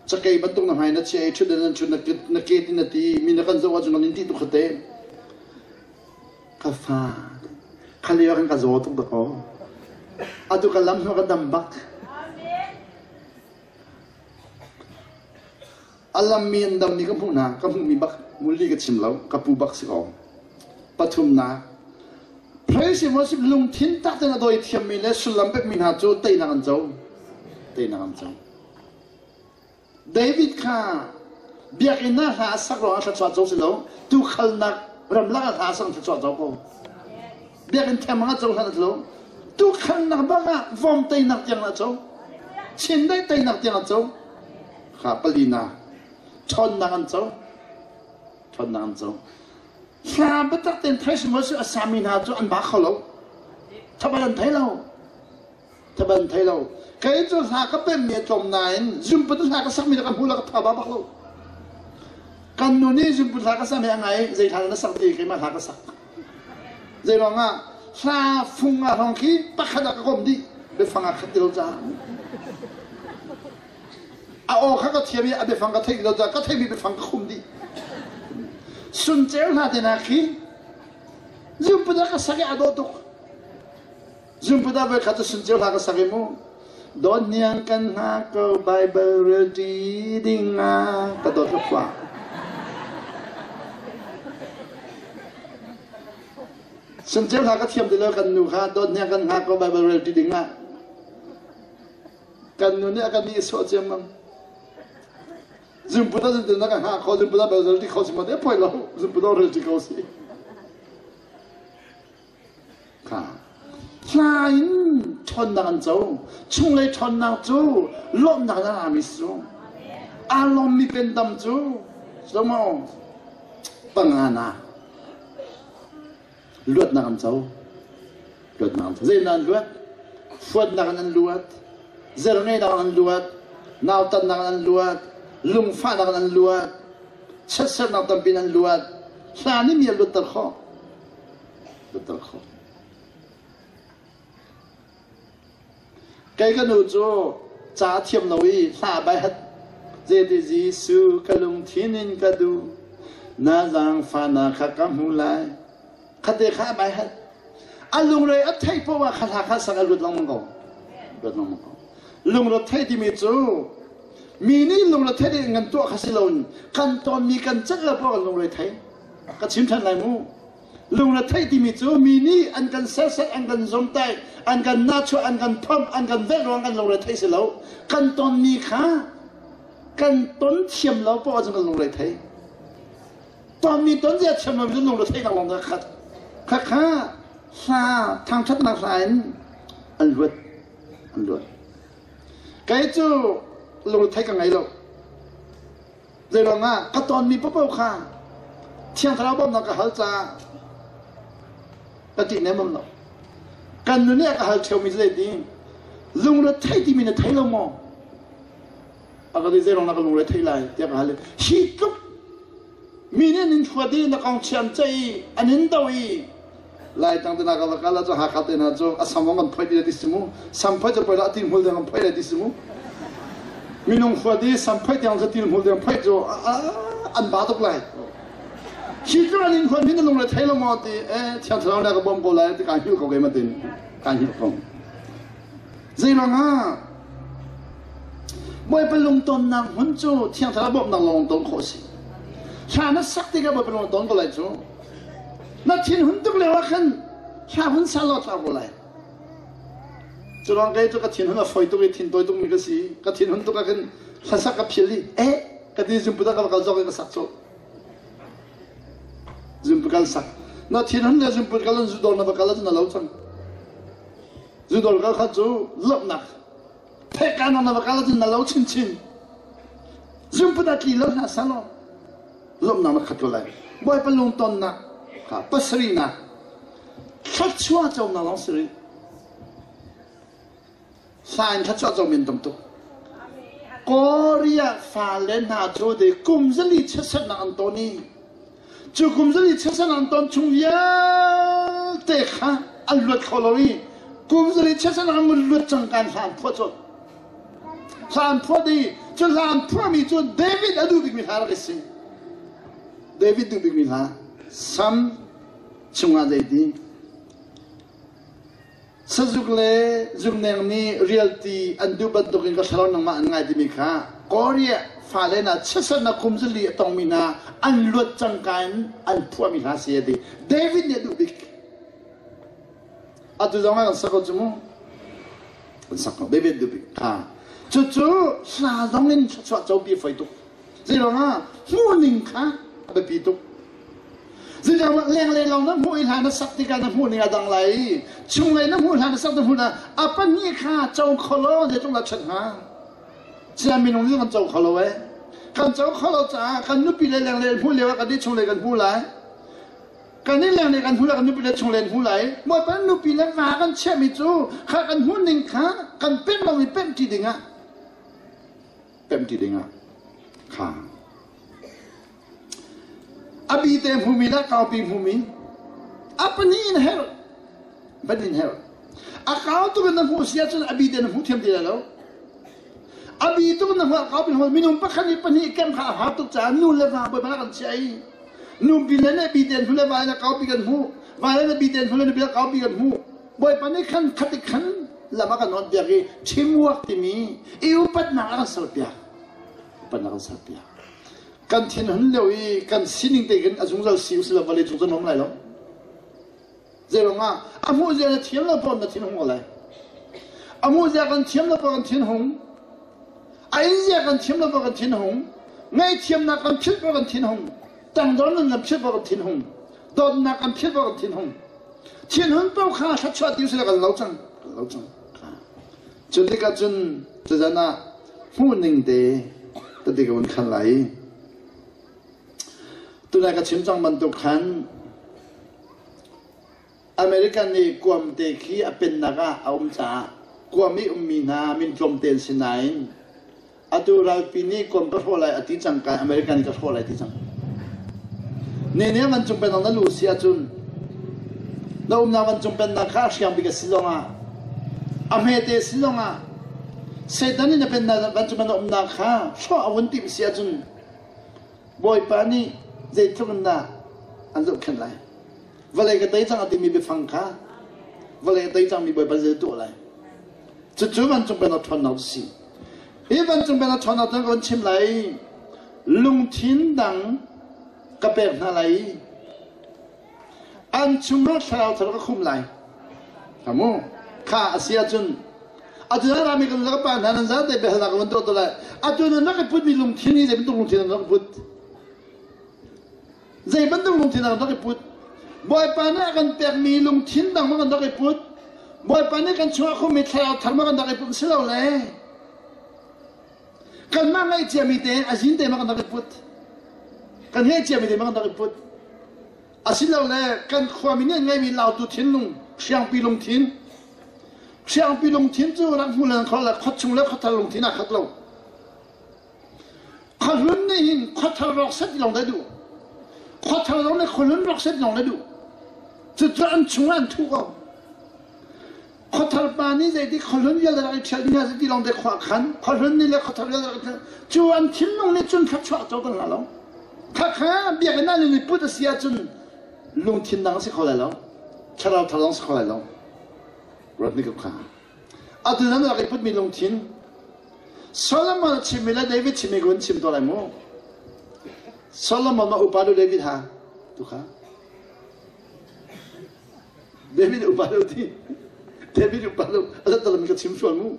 cakei bantuk na hmai na chia i ṭhut nan ṭhut na ke ti na ti mi na kan zoh ahcun kan in ṭih tuk khate Ka fa, kha lio ah khan ka zaw tuk dakaw. Atu ka lam hnu ka dam bak. A lammi an dammi ka hmuh hna, ka hmuhmi bak. Muli ka chim lo, ka pu bak si ko. Pathumnak, praise and worship lungthin tak tein a dawi thiammi le sullam pekmi hna cu teinak an co. Teinak an co. David kha biakinn ah hla a sak ruangah thluachuah co si lo, tuukhalnak ramlak ah hla a sak thluachuah co ko. Biakinn theng ah co hlan a lo. Tuukhalnak bak ah vom teinak tiang a co. Chindeih teinak tiang a co. Kha palina ṭhawnnak an co. Ṭhawnnak an co. Hla biatak tein praise and worship a sami hna cu an ba kho lo. Thabal an thei lo. Thaban thei lo. Kei cu hla ka pemmi a tlawm nain zumput hla ka sakmi ka hmu la ka tha ba bak lo. Kan nu nih zumput hla ka sami a ngai zei hla na sak ti keimah hla ka sak. Zei ruang ah hla fung ah hrawng khi pakhat ah ka kom dih biafang ah khat ti lo caah. A aw kha ka thiam i a biafang ka theih lo caah ka theihmi biafang ka khum dih. Sunceu hla te hna khi zumput ah ka sak i a dawh tuk. Zumputa voi khat cu sunceu hla ka sak i mu. Dawt hniang kan hngak ko Bible rel ṭi ding ah ka dawt ka phuah. Sunceu hla ka thiam ti lo kan nu kha dawt hniang kan hngak ko Bible rel ṭi ding ah. Kan nu nih a kan nih sawh ciammam. Zumputa zuntin na ka hngak kho zumputa Bible rel ṭi kho si ma te poi lo zumputa rel ṭi ko si. Kha hla in ṭhawnnak an co. Chunglei ṭhawnnak cu lawmhnak in a rami si cu. Aa lawmmi pendam cu Solomon pangana luatnak an co. Luatnak an co. Zeinak an luat? Fuatnak in an luat. Zerngeinak in an luat. Nautatnak in an luat. Lungfahnak in an luat. Chiatsernak tampi in an luat. Hla nih mi a luatter khawh. Luatter khawh. Kei ka nu cu ca a thiam lo i hla bai hat zeiti Jesuh ka lungthin in ka duh na zaangfahnak kha ka hmu lai khate kha bai hat a lungre a theih poah ah kha hla kha sak a lut lengmang ko lut lengmang ko lungre theih timi cu mi nih lungre theih ding kan tuah kha si loin kan tawnmi kan celh lo poah kan lungre thei ka chim ṭhan lai mu Lungretheih timi cu mi nih an kan serset, an kan zomtaih, an kan nahchuah, an kan phomh, an kan velh ruang kan lungretheih si lo. Kan tonmi kha kan ton thiam lo poah ahcun kan lungrethei. Tonmi ton zia thiam lo cu lungretheihnak lawng ka khat. Khakha hla thangṭhatnak hla in an luat. An luat. Kei cu lungretheih ka ngei lo. Zeiruangah ka tonmi paohpaoh kha Thiang Thlarau bawmhnak ka hal caah ka ṭih nemam lo. Kan nun nih a ka hal ṭheomi cu zeiti? Lungre thei timi na thei lo maw? A ka ti zeiruang dah ka lungre thei lai tiah ka hal i hi tluk mi nih an in huat i na kong chiam ceih i an in do i Laitlang te hna ka va kal ahcun Hakha te hna cu a sam an phoih ti ti si mu. Sam phoih cu poi lah ti hmul deng an phoih lai ti si mu. Minung huat i sam phoih tiang cu til hmul deng phoih cu an ba tuk lai. Hi tluk an in huat hin na lungre thei lo maw ti eh thiang thlarau le ka bawm ko lai ti kaa hngilh ko keimah tin kaa hngilh ko. Zei ruangah Bawipa lungtonnak hmun cu thiang thlarau bawmhnak lawng ton khawh a si. Hla na sak tikah Bawipa lung ton ko lai cu. Na thinhun tuk lio ah khan hla hun sa law tla ko lai. Cu lawng kei cu ka thinhun a foi tuk i thin tawi tukmi ka si. Ka thinhun tuk ah khan hlasak ka phil i eh ka ti zumpu ka va kal zawk i ka sak cu. Zumpu kal sak. Na thinhun le zumpu kal in zudawr na va kal ahcun na lo cang. Zudawr kal kha cu lawmhnak theihka na va kal ahcun na lo chinchin. Zumpu da tli lo hna sa law lawmhnak na khat ko lai. Bawipa lungtonnak kha pasarihnak thluachuah conak lawng si rih. Hla in thluachuah co men tam tuk. Korea fale hna cu de kum zali chiatsernak an ton i cu kum zali chiatsernak an ton chung vialte kha an luat kho lo i kum zali chiatsernak an luat cang kan hla an phuah colh. Hla an phuah i cu hla an phuahmi cu David a duh bikmi hla rak i si. David duh bikmi hla Sam chungah zeiti? Sazuk le zukneng nih rialti an duh bantukin ka thlarau nangmah an ngai timi kha Korea fale hna chiatsernak kum zali a tongmi hna an luat cangka in an phuahmi hla si a ti. David nih a duh bik. Atu zong ah kan sak ko cu mu. Kan sak ko. David duh bik. Kha. Cucu hla zong in thluachuah copi a foi tuk. Zeiruangah hmuhning kha a biapi tuk. Zeiruangah lenglei lawng na hmuh i hla na sak tikah na hmuhning a dang lai i chunglei na hmuh hla na sak na hmuh a pahnih kha co kho law zeitluk dah ṭhat hnga. Sia minung nih kan co kho lo eh. Kan co kho lo caah kan nupi le lenglei hmuh lio ah kan nih chunglei kan hmu lai. Kan nih lenglei kan hmu lai kan nupi le chunglei an hmu lai. Bawipa nupi le va kan chiahmi cu kha kan hmuhning kha kan pemh lo i pemh ṭi dingah pemhṭi dingah kha a bi te hmumi le kaupi hmumi a pahnih in herh pahnih in herh a kau tuk in na hmuh si ahcun a bi te na hmu thiam ti lai lo a bi tuk in na hmuh a kaupi hmuh minung pakhat nih pahnih kem kha a har tuk caah nu le va bawipa kan chiah i nu bi le ne bi te hnu le va in a kaupi kan hmuh va le ne bi te hnu le ne bi a kaupi kan hmuh Bawipa nih khan khatik khan lam a kan awnpiak i teamwork timi i upatnak a kan serpiak. Upatnak a kan serpiak. Kan thinhun lio i kan sining te khin a zungzal si usila vawlei cung cun um lai lo. Zeiruang ah a hmuh zia na thiam lo pawn na thinhung ko lai. A hmuh zia kan thiam lo pawn kan thinhung. A in zia kan thiam lo pawn kan thinhung. Ngaihthiamnak kan philh pawn kan thinhung. Tangdor nun kan philh pawn kan thinhung. Dawtnak kan philh pawn kan thinhung. Thinhun paoh kha thluachuah ti usih kan lo cang kan lo cang. Cu tikah cun tuzan ah hmuhning te tete ka vun khan lai. Tunai ka chim cang bantuk khan American nih Guam te khi a pennak ah a um caah Guam i ummi hna min tlawmte an si nain Atu ralpi nih kuam ka hrawh lai a ti cang kai America nih ka hrawh lai ti cang. Ne ne vancung pennak na luh si ahcun na umnak vancung pennak kha a hriang bik a si zongah a hmete si zongah Satan nih na pennak vancung pennak umnak kha hrawh a vun timh si ahcun Bawipa nih zeitluk in dah an zohkhenh lai. Vawlei ka tei cang a timi biafang kha vawlei a tei cangmi Bawipa zei tuah lai. Cucu vancung pennak ṭhawnnak a si. Hi vancung pennak ṭhawnnak cu kan chim lai. Lungthin dang ka pek hna lai i an chungah thlarau thar ka khum lai. Amu kha a si ahcun atu na rami kan laka pa hna nan zate biahalnak ka van tuah to lai. Atu nan rak i putmi lungthin hi zei bantuk lungthin nan rak i put? Zei bantuk lungthin dah kan rak i put? Bawipa nih a kan pekmi lungthin dang ma kan rak i put? Bawipa nih kan chungah khummi thlarau thar ma kan rak i put si lo le? Kanmah ngaih ciami te a zin te ma kan rak i put? Kan ngaih ciami te ma kan rak i put? Asilole kan khuami nih an ngeimi lautu thinlung, hriangpi lungthin, hriangpi lungthin cu rak hmu len kho le khuachung le khuathar lungthin aa khat lo. Khuahlun nih hin khuathar rawk set lawng dah duh. Khuathar zong nih khuahlun rawk set lawng dah duh. Cucu an chungah an thuh ko. Khuathar pa nih zeiti khuahlun vialte rak i ṭhial ding ah zeiti lawng te khua khan khuahlun nih le khuathar vialte rak i ṭhial cu an thinlung nih cun thluachuah co kan hlah lo. Khakha biakinn ah nan i put a si ahcun lungthin dang a si kho lai lo. Thlarau thar zong si kho lai lo. Ruat nih ka kha. Atu nan rak i putmi lungthin Solomon a chimmi le David chimmi ka vun chim tuah lai mu. Solomon ma upa deuh David ha? Tu kha. David upa deuh ti. David upa deuh. A zat ka chim sual mu.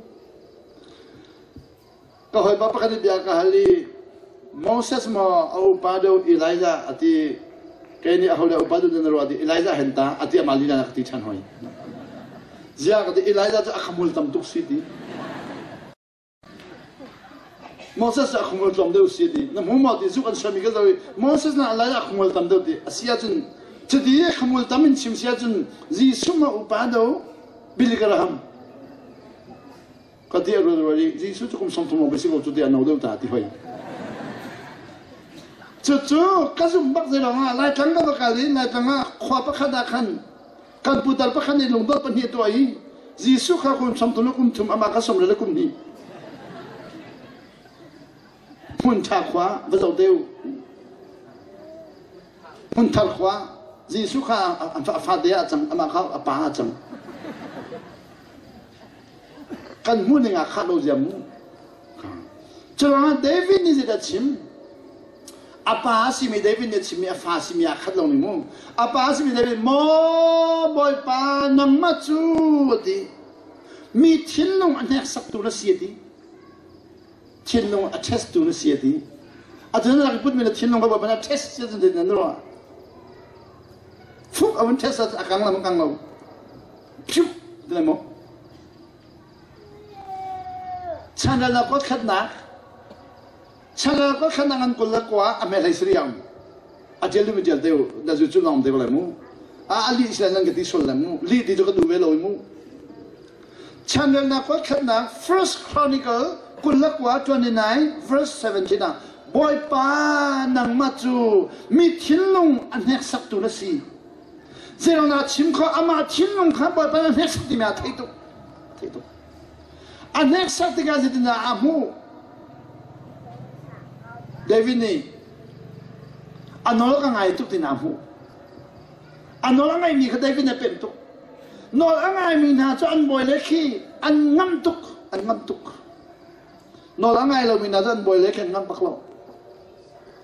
Ka hawipa pakhat nih bia ka hal i Moses maw a upa deuh Elijah a ti kei nih aho le upa deuh na ruah ti Elijah hen ta a ti amah lila na ka ti ṭhan hoi. Zia ka ti Elijah cu a khamul tam tuk si ti. Moses cu a khumul tlawm deuh si ti. Na hmu maw ti zuk an suami ka zoh i Moses na Elijah a khumul tam deuh ti. A si ahcun cuti khamul tam in chim si ahcun Jesuh ma upa deuh Billy Graham Ka ti a ruat ruat i Jesuh cu kum 30 lawng si ko cu ti a no deuh ta ti hoi. Cucu ka zumh bak zei ah Laitlang ka va kal i Laitlang ah khua pakhat ah khan kan putar pakhat nih lungdot pahnih a tuah i Jesuh kha kum 30 le kum thum amah kha som le kum hnih hmun ṭha khua va zoh te u hmun thar khua Jesuh kha a fate ah a cang amah kha a pa ah a cang. Kan hmuh ning ah khah lo zia mu. Curuangah David nih zeidah chim? A pa a simi David nih a chimmi a fa simi ah khat lo ning mu. A pa a simi David, maw Bawipa nangmah cu a ti. Mi thinlung a hneksaktu na si a ti. Thinlung a test tu na si a ti. Atu na rak i putmi na thinlung kha Bawipa nih a test si cun na ruah. Fuk a vun test a kang lo kang lo. Phew ti lai maw? Chanrelnak kuat khatnak Chanrelnak kuat khatnak ngan 21 a hme hlei sariang a tial duhmi tial te u na zu cu lawng te ko lai mu a a lih sila nan ka ti sual lai mu lih ti cu ka duh ve lo mu Chanrelnak kuat khatnak First Chronicle 29 29 verse 17 ah Bawipa nangmah cu mi thinlung a hneksaktu na si Zeiruangah chim kho amah thinlung kha Bawipa nih a hneksak timi a theih tuk. A theih tuk. A hneksak tikah zeitindah a hmuh? David nih a nawl ka ngai tuk tiin a hmuh. A nawl a ngaimi kha David nih a pemh tuk. Nawl a ngaimi hna cu an bawi le khi an ngamh tuk, an ngamh tuk. Nawl a ngai lomi hna cu an bawi le khi an ngamh bak lo.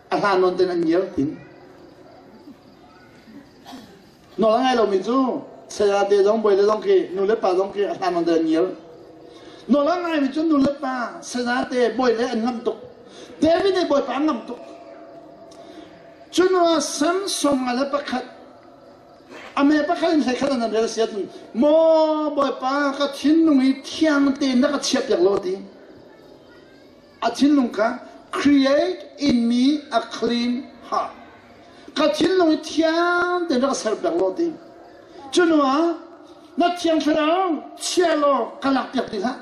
A hlan nawn tein an ngiar tin. Nawl a ngai lomi cu saya te zong bawi le zong khi nu le pa zong khi a hlan an ngiar. Nawl a ngaimi cu nu le pa saya te bawi le an ngamh tuk. David nih bawipa an ngamh tuk. Cun Samson a le pakhat a me pakhat in hlei khat an rel si ahcun maw bawipa ka thinlung hi thiang tein na ka chiah piak law ti. A thinlung kha create in me a clean heart. Ka thinlung hi thiang tein rak ser piak law ti. Cu hnu ah na thiang thlarau chia law ka lak piak ti hlah.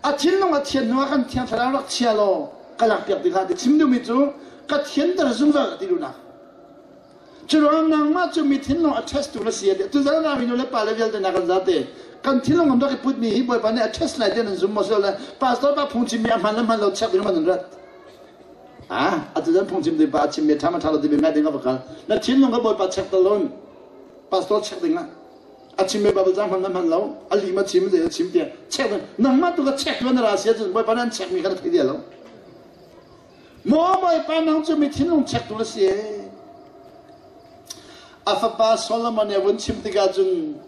A thinlung a thian hnu ah kan thiang thlarau rak chia law ka lak piak ti hlah ti chim duhmi cu ka thianter zungzal ka ti duhnak. Curuang nangmah cu mi thinlung a test tu na si a ti. Tuzan ah mi nu le pa le vialte na kan zate. Kan thinlung am rak i put mi hi Bawipa nih a test lai ti nan zum maw le pastor pa phungchim mi a hman le hman lo check ding man nan rat. Ah, atuzan phungchim ding pa a chim mi tha ma tha lo ti mi ngai ding a va kal. Na thinlung ka Bawipa check ta lon. Pastor check ding ah. A chim mi Bible cang hman na hman lo. A li ma chim zei a chim tiah check ding. Nangmah tu ka check tu na ra sia cun Bawipa nan check mi kha na thei dia lo. Maw Bawipa nang cu mi thinlung chektu na si ee. A fapa Solomon nih a vun chim tikah cun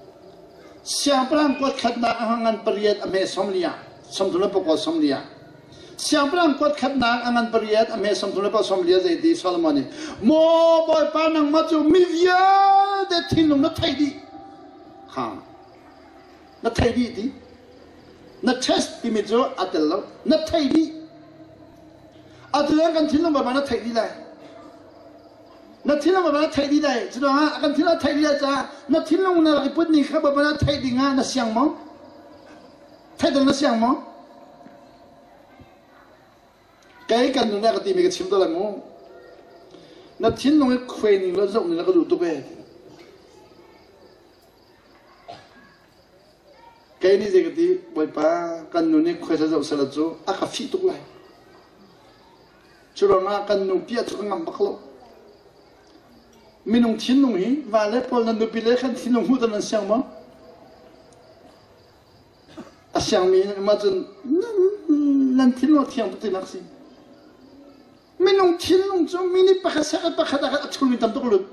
siangpahrang kuat khatnak a ngan pariat a hme sawmli ah 34 sawmli ah siangpahrang kuat khatnak a ngan pariat a hme 34 sawmli ah zeiti Solomon nih Maw Bawipa nangmah cu mi vialte thinlung na theih dih ha na theih dih ti na test timi cu a tel lo na theih dih Atu kan thinlung Bawipa na theih dih lai. Na thinlung Bawipa na theih dih lai. Curuangah kan thinlung theih dih lai caah na thinlung na rak i put ni kha Bawipa na theih ding ah na siang maw? Theih ding na siang maw? Kei kan nun ka timi ka chim to lai mu. Na thinlung i khuai ning le zoh ning le ka duh tuk ee. Kei nih zei ka ti, Bawipa, kan nu nih khuaisa zoh sehla cu a ka fih tuk lai. Cu ruangah kan nu piah cu ka ngamh bak lo. Minung thinlung hi va le pawl nan nupi le khan thinlung hmuh nan siang maw? A siangmi nan um ahcun nan thinlung a thiang tuk tinak si. Minung thinlung cu minute pakhat second pakhat ah khan a chulmi tam tuk lut.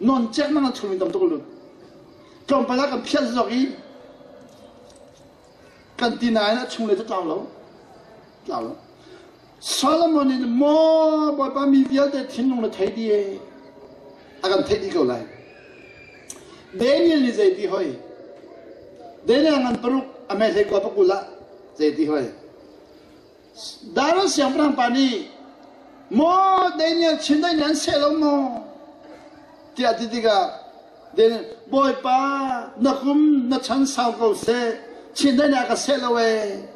Non cek nang a chulmi tam tuk lut. Tlawmpal ah kan phiat zawk i kan ti nain a chung le cu tlau lo. Tlau lo. Solomon in maw Bawipa mi vialte thinlung na thei dih e. A kan theih dih ko lai. Daniel nih zei ti hoi? Daniel ngan paruk a me hlei kua pakul ah zei ti hoi? Darius siangpahrang pa nih maw Daniel chindeih nih an seh lo maw tiah ti tikah Daniel Bawipa na kum na chan sau ko seh chindeih nih a ka seh lo ee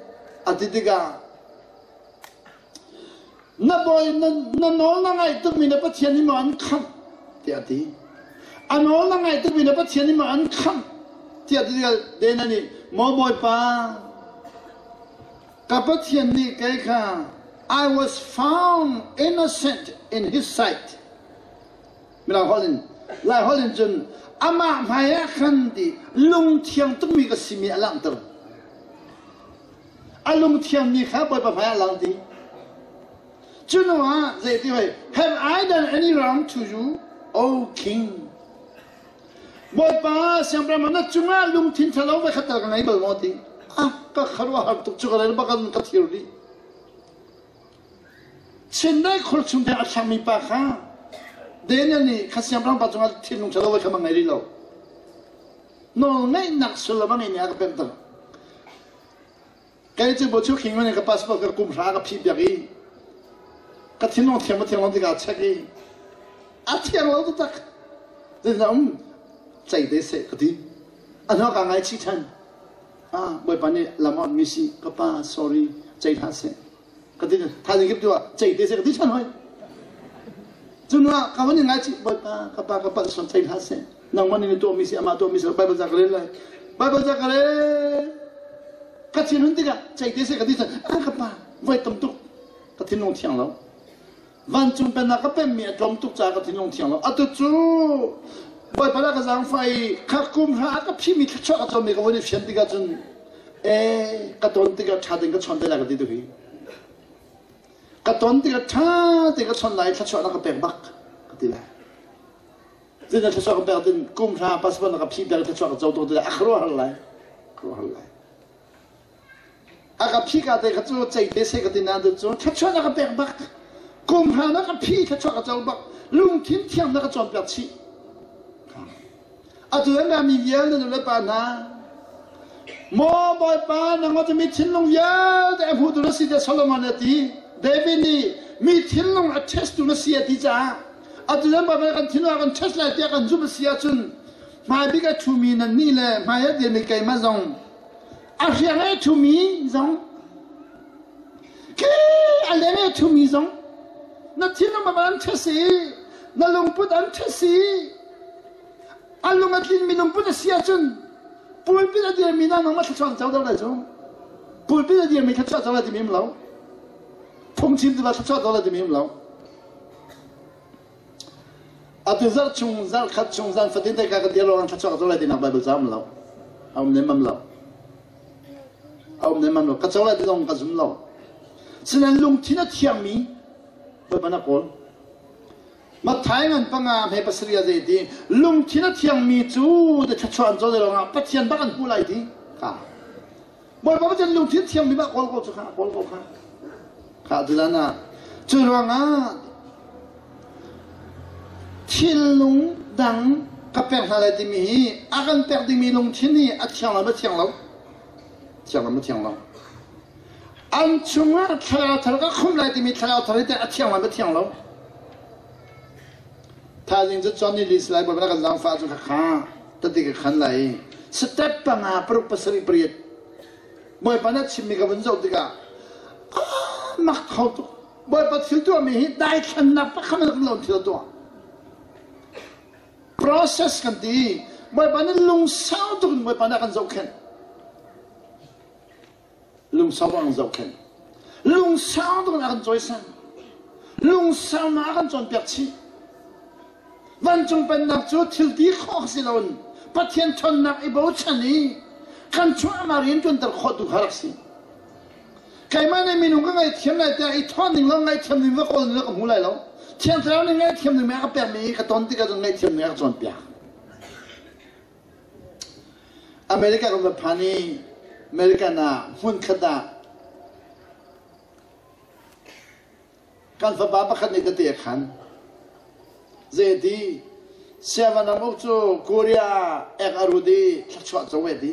a ti tikah na bawi na nawl na ngaih tukmi na Pathian nih maw an khamh tiah a ti a nawl na ngaih tukmi na Pathian nih maw an khamh tiah ti tikah Daniel nih maw Bawipa Ka Pathian nih kei kha I was found innocent in his sight. Mirang holh in. Lai holh in cun amah hmai ah khan ti lungthiang tukmi ka simi a langhter. A lungthiangmi kha Bawipa hmai ah lang ti. Cu hnu ah zei ti hoi, have I done any wrong to you, O king? Bawipa siangpahrang na cungah lungthin ṭhalo voi khat tal ka ngei bal maw ti. Ah, ka khuaruahhar tuk cu ka rel bak in ka thir dih. Chindai khur chung te a thlangmi pa kha Daniel nih kha siangpahrang pa cungah thinlung ṭhalo voi kha ma ngei rih lo. Nawlngeihnak sullam a ngeimi a ka pemter. Kei cu bu chu khing in ka passport ka kum hra ka phih piak i ka thinlung thiang ma thiang lo tikah check i a thiang lo taktak. Zeitindah um cei te seh ka ti. A hnu ka ngaichih ṭhan. Ah, Bawipa nih lam on mi si ka pa sorry cei hlah seh. Ka ti thaizing kip tu ah cei te seh ka ti ṭhan hoi. Cun ah ka van in ngaichih Bawipa ka pa ka palh sual cei hlah seh. Nangmah nih na tuahmi si amah tuahmi si Bible ca ka rel lai. Bible ca ka rel. Ka thinhun tikah cei te seh ka ti ṭhan. Ah ka pa voi tam tuk ka thinlung thiang lo. Vancung pennak ka pemmi a tlawm tuk caah ka thinlung thiang lo. Atu cu Bawipa dah ka zaangfah i kha kum hra a ka phimi thluachuah ka comi ka vun i fian tikah cun ee ka ton tikah ṭha tein ka chawn te lai ka ti tuk hi. Ka ton tikah ṭha tein ka chawn lai thluachuah na ka pek bak ka ti lai. Zeidah thluachuah ka pek tin kum hra passport na ka phih piak thluachuah ka co tuk ti lai a khuaruahhar lai. Khuaruahhar lai. A ka phih ka te kha cu cei te seh ka ti nain cu thluachuah na ka pek bak. Kum hra na ka phih thluachuah ka co bak. Lungthin thiang na ka cawnpiak chih. Atu an mi vialte nu le pa hna Maw Bawipa nangmah cu mi thinlung vialte a hmutu na si tiah Solomon a ti. David nih mi thinlung a test tu na si a ti caah atu nan Bawipa kan thinlung a kan test lai tiah kan zumh a si ahcun hmaibik a ṭhumi nannih le hmai a dirmi keimah zong a hriang a ṭhumi zong khi a leng a ṭhumi zong na thinlung an ṭhas i na lungput an ṭhas i a lung a tlinmi lungput a si ahcun pulpit a dirmi na nangmah thluachuah an co deuh lai cu pulpit a dirmi thluachuah co lai timi um lo phungchim tu thluachuah co lai timi um lo Atu zarh chung zarh khat chung zan fatin te ka ka dir lawng thluachuah ka co lai tinak Bible ca um lo. A um nemmam lo. A um nemmam lo. Ka co lai ti zong ka zum lo. Sinain lungthin a thiangmi Bawipa na kawl. Matthai ngan panga hme pasarih a zei ti lungthin a thiangmi cu te thluachuah an co lai lawngah Pathian bak an hmu lai ti ka. Bawipa Pathian lungthin thiangmi bak kawl ko cu kha kawl ko kha. Kha tulan ah cu ruangah thilnung dang ka pek hna lai timi hi a kan pek dingmi lungthin hi a thiang lo ma thiang lo thiang lo ma thiang lo an chungah thlarau thar ka khum lai timi thlarau thar hi teh a thiang lo ma thiang lo thaizing cu chon ni lis lai bawipa kan zaangfah cu kha kha tati ka khan lai step panga paruk pasarih pariat Bawipa na chimmi ka vun zoh tikah ah mak kho tuk Bawipa thil tuahmi hi daithlannak pakhat in lo thil tuah process kan ti Bawipa nih lungsau tuk in Bawipa nih a kan zohkhenh lungsau a kan zohkhenh lungsau tuk in a kan cawisan lungsaunak a kan cawnpiak chih Vancung pennak cu thil ti khawh si loin Pathian ṭhawnnak i bochan i kan chung amah rian ṭuanter khawh tu kha rak si. Keimah nih minung ka ngaihthiam lai tiah i thawn ning lo ngaihthiam ning va kawl ning ka hmu lai lo. Thiang Thlarau nih ngaihthiam ning a ka pekmi ka ton tikah cun ngaihthiam ning a ka cawnpiak. America kan va phan i American ah hmunkhat ah Kan fapa pakhat nih tete a khan. Zeiti Siavanamuk cu Korea ek a rut i thluachuah co e ti.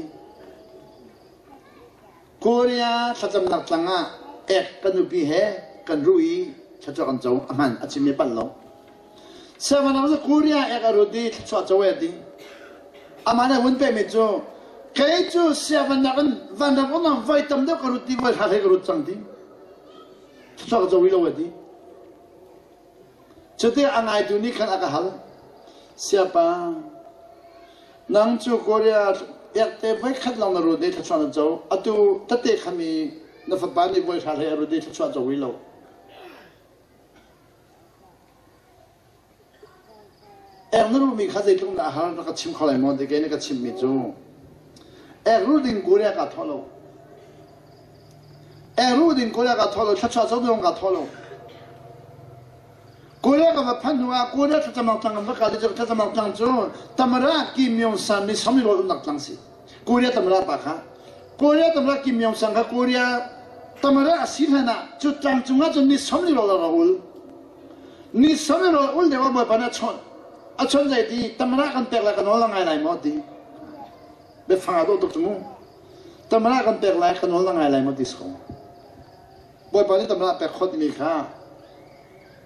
Korea thlacamnak tlang ah ek kan nupi he kan ruh i thluachuah kan co a hman a chim i palh lo. Siavanamuk cu Korea ek a rut i thluachuah co e ti. Amah nih hun pekmi cu kei cu siavannak in vanram um voi tam deuh ka rut ti voi hra hlei ka rut cang ti. Thluachuah ka co rih lo a ti. Cuti a ngaitu nih khan a ka hal. Siapa, nang cu Korea ekte voikhat lawng na rut i thluachuah na co. Atu tete khami na fapa nih voi hra hlei a rut i thluachuah co rih lo. Ek na ruhmi kha zeitluk dah a har na ka chim kho lai maw ti kei na ka chimmi cu ek ruh ding Korea kaa thawh lo. Ek ruh ding Korea kaa thawh lo, thluachuah co ding kaa thawh lo. Korea ka va phanh hnu ah Korea thlacamnak tlang kan va kal i cu thlacamnak tlang cu Tamara Kim Myung San nih Sami rawl umnak tlang si. Korea Tamara pa kha. Korea Tamara Kim Myung San kha Korea Tamara a si hlan ah cu tlang cungah cun ni sawm li rawl a ra ul. Ni sawm li rawl ul lio ah Bawipa nih a chawnh. A chawnh zei ti Tamara kan pek lai ka nawl na ngai lai maw ti. Biafang a dawh tuk cu mu. Tamara kan pek lai ka nawl na ngai lai maw ti si ko. Bawipa nih tamra pek khawh timi kha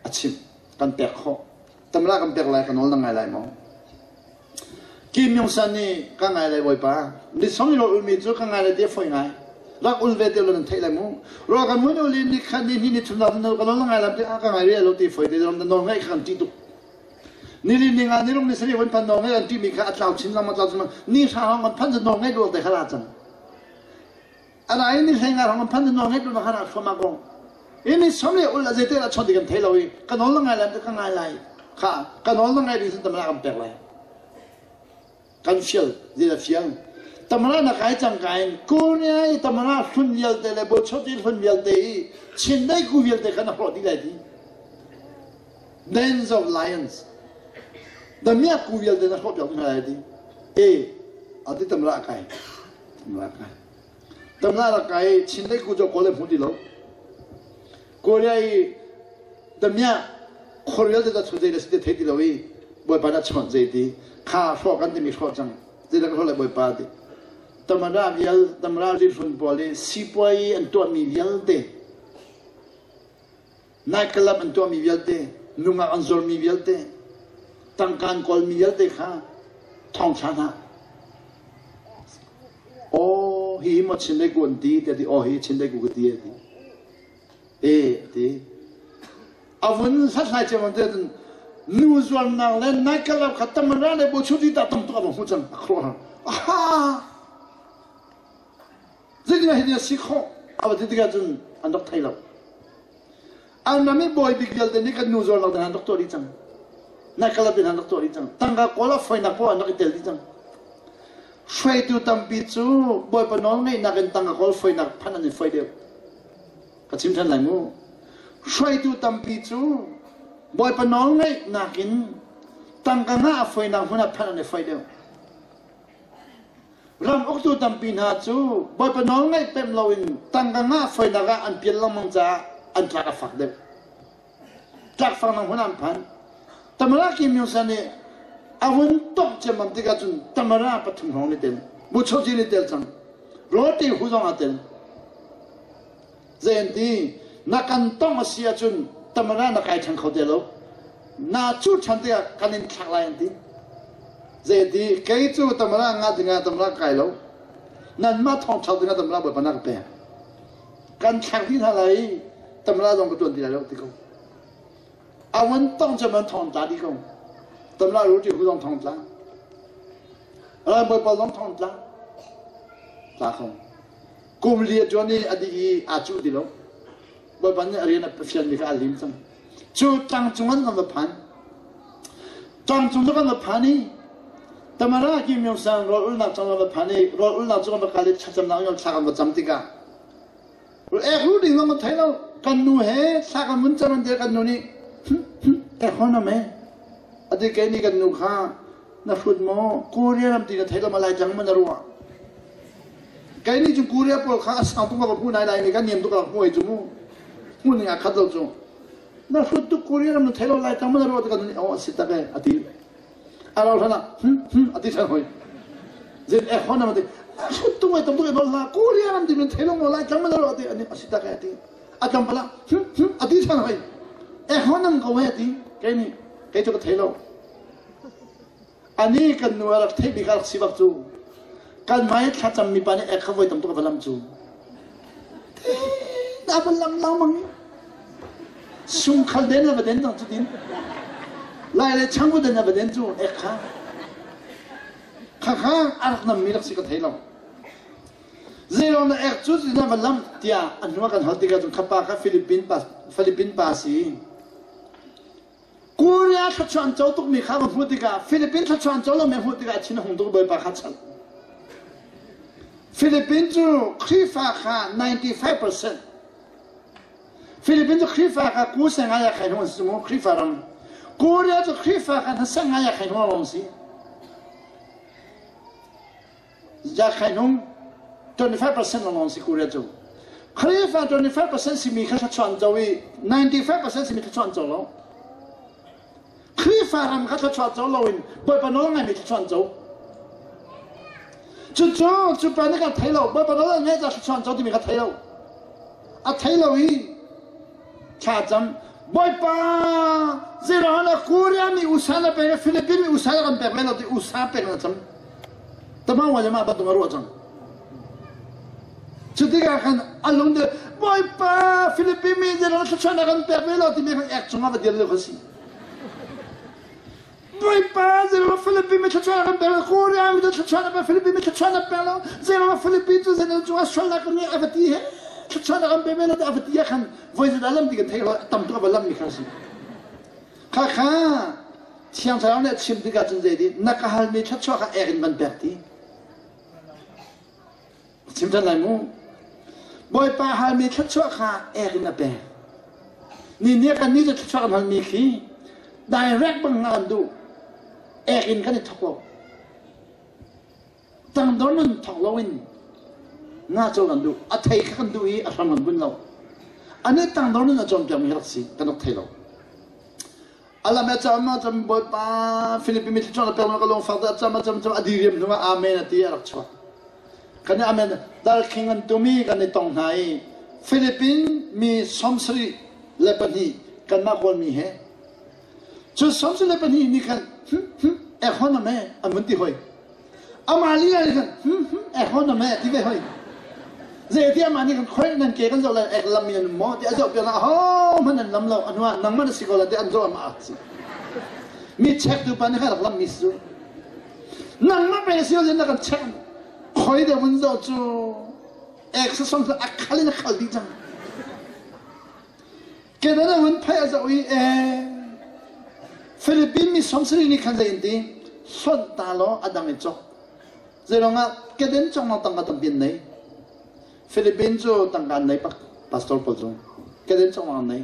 a chim kan pek khawh tamra kan pek lai ka nawl na ngai lai maw Kim Myung San nih ka ngai lai Bawipa ni song i rawl ulmi cu ka ngai lai ti a fawi ngai rak ul ve te lo nan theih lai mu rawl kan mun ul ni khat ni hnih ni thum na ka nawl na ngai lam ti a ka ngai rih lo ti fawi te na nawl ngaih kha kan ṭih tuk ni li ni nga ni rung ni sarih van phan nawl ngaih kan ṭih mi kha a tlau chin lengmang tlau chin ni hra hong kan phan cu nawl ngaih duak te kha ra cang Anain ni hlei nga rong phan nawl ngai tu na hara thoma kong. Ini som le ul a zeite la chon ti kan thei lo i ka nawl na ngai lai ka ngai lai. Kha ka nawl na ngai ding sun tamara kan pek lai. Kan fial zila fial. Tamara na kai cang kain Korea i tamara hlun vialte le bochoti hlun vialte i Chin dai ku vialte kha na hrawh dih lai ti. Dens of lions. Damia ku vialte na hrawh piak hna lai ti. E ati tamara kai. Tamara kai. Tamla rak kai Chin lei ku cu kawl hmu ti lo. Korea i damiah khor vialte ta chun zei le si te thei ti lo i Bawipa na chawnh zei ti kha hrawh kan timi hrawh cang zei le ka hrawh lai Bawipa ti. Tamara vial Tamara rihrun pawl i sipuai an tuahmi vialte Nightclub an tuahmi vialte, nungak an zuarmi vialte, tangka an kawlmi vialte kha thawngthla hna. Aw hi maw Chin ku an ti tiah ti aw hi Chin ku ka ti a ti. E a ti. A vun hlathlai ciammam te cun nu zuarnak le nightclub kha tamara le bochuti ta tam tuk a va hmu cang a khuaruahhar. Aha! Zeitindah hitin a si khawh? A va ti tikah cun an rak thei lo. An ram i bawi bik vialte nih kan nu zuarnak ding an rak tuah dih cang. Nightclub in an rak tuah dih cang. Tangka kawl ah fawinak poah an rak i tel dih cang. Hruaitu tampi cu Bawipa nawl ngeihnak in tangka kawl fawinak phanh an i fawi deuh. Ka chim ṭhan lai mu. Hruaitu tampi cu Bawipa nawl ngeihnak in tangka ngah a fawinak hmun ah phanh an i fawi deuh. Ram uktu tampi hna cu Bawipa nawl ngaih pemh loin tangka ngah foinak ah an pial lengmang caah an tlak a fak deuh. Tlak faknak hmun an phan. Tamara Kim Myung-san nih a vun tok ciammam tikah cun Tamara pathum hrawng nih tel, Buchoji nih tel cang, Roti hu zong aa tel. Zei an ti? Na kan tong a si ahcun Tamara na kai ṭhan kho te lo. Na cu ṭhan tikah kan in thlak lai an ti. Zei an ti? Kei cu Tamara nga dingah Tamara kai lo. Nanmah thawngṭha dingah Tamara Bawipa na ka pek. Kan thlak dih hna lai i Tamara zong ka ṭuan ti lai lo ti ko. A vun tong cu man thawng tla dih ko. Tamara ruti hu zong thawng tla. Rai Bawipa zong thawng tla. Tla ko. Kum li a ṭuan i a dih i aa cuh ti lo. Bawipa nih a rian a fialmi kha aa lim cang. Cu tlang cung an kan va phan. Tlang cung cu kan va phan i Tamara ki myungsang rawl ulnak cang kan va phan i rawl ulnak cu kan va kal i thlacamnak in thla kan va cam tikah ek ru ding zong kan thei lo kan nu he thla kan vun cam an ti kan nu nih ek hon am e ati kei nih kan nu kha na hrut maw Korea ram ti na thei lo ma lai tlang ma na ruah Kei nih cun Korea pawl kha a sang tuk ka hmu nai lai mi kan niam tuk ka hmu ai cu mu. Hmu ning a khat lo cu. Na hrut tuk Korea ram na thei lo lai tang mana ruah kan oh a si tak e a ti. A ro hlan ah hm hm a ti than hoi. Zin e hon a ti. Na hrut tuk mai tam tuk e bol la Korea ram ti min thei lo lai tang mana ruah ti ani a si tak e a ti. A tam pala hm hm a ti than hoi. E hon am ko he ti. Kei nih kei cu ka thei lo. Ani kan nu a rak theih bik a rak si bak cu kan hmai thlacam mi pa nih ek kha voi tam tuk a va lam cu. A va lam lengmang i sungkhal den a va den cang cu tin. Lai le changvu den a va den cu ek kha. Khakha a rak nam mi rak si ka thei lo. Zeilawng na ek cu na va lam tiah an hnu ah kan hal tikah cun khapa kha Philippine pa Philippine pa si. Korea thluachuah an co tukmi kha va hmuh tikah Philippines thluachuah an co lomi hmuh tikah thin a hung tuk Bawipa kha chan. Philippines cu Khrihfa kha 95%. Philippines cu Khrihfa kha ku se ngai a khai hung si mu Khrihfa ram. Korea cu Khrihfa kha hna ngai a khai hung rom si. Zakhainung 25% lawng si Korea cu. Khrihfa 25% simi kha thluachuah co i 95% simi thluachuah co lo. Khrihfa ram kha thluachuah co loin Bawipa nawl ngaimi thluachuah co. Cucu cu pa nih kan thei lo Bawipa nawl ngai ca thluachuah co timi kha thei lo. A thei lo i thla cam Bawipa zeiruangah na Korea mi usa na pek Philippines mi usa na kan pek ve lo ti usa pek na cam. Tama wa jama bantuk a ruah cang. Cu tikah khan a lung de Bawipa Philippines mi zeiruangah thluachuah na kan pek ve lo timi khan ek cungah va dir lio kha si. Bawipa zeiruangah Philippines mi thluachuah na kan pek lo Korea mi thluachuah na pek Philippines mi thluachuah na pek lo zeiruangah Philippines cu zeiruangah cungah sualnak kan ngei a va ti he thluachuah na kan pe ve lo ti a va ti ah khan voi zeidah lam ti kan theih lo tam tuk a va lam mi kha si. Kha kha Thiang Thlarau nih a chim tikah cun zei na ka halmi thluachuah kha ek in van pek ti. Chim ṭhan lai mu. Bawipa halmi thluachuah kha ek in a pek. Ni nih kan nih cu thluachuah kan halmi khi direct bang nga kan duh. Ek in kan i thok lo. Tangdor nun thok loin nga caw kan duh. A thei kha kan duh i a hram kan bunh lo. Ani tangdor nun a cawnpiakmi rak si kan rak thei lo. Alam e cam a cam Bawipa Philippi mi thluachuah na pek ka lung fak dah cam a cam cam a diriam hnu ah amen a ti a rak chuak. Kan i amen darkhing an tumi kan i tong hna i Philippine mi 72 kanmah Kawlmi he cu 72 nih khan ekhon ame an vun ti hoi. Amah lila nih khan ek hon ame ti ve hoi. Zei amah nih khan khoi nan ke kan zoh lai ek lam mi an maw ti a zoh piak ho hmanh an lam lo a hnuah nangmah na si ko la ti an zoh amah si. Mi check tu pa nih khan rak lam mi si cu. Nangmah pe si na kan check khoi de vun zoh cu ek sa song a khal in a khal dih cang. Kedan a hun phei a zoh i ee Philippine mi 70 nih khan zei in ti hlonh ta law a dang i cawk. Zeiruangah keden cong lang tangka tampi an nei. Philippine cu tangka an nei pak pastor pawl cu keden cong lang an nei.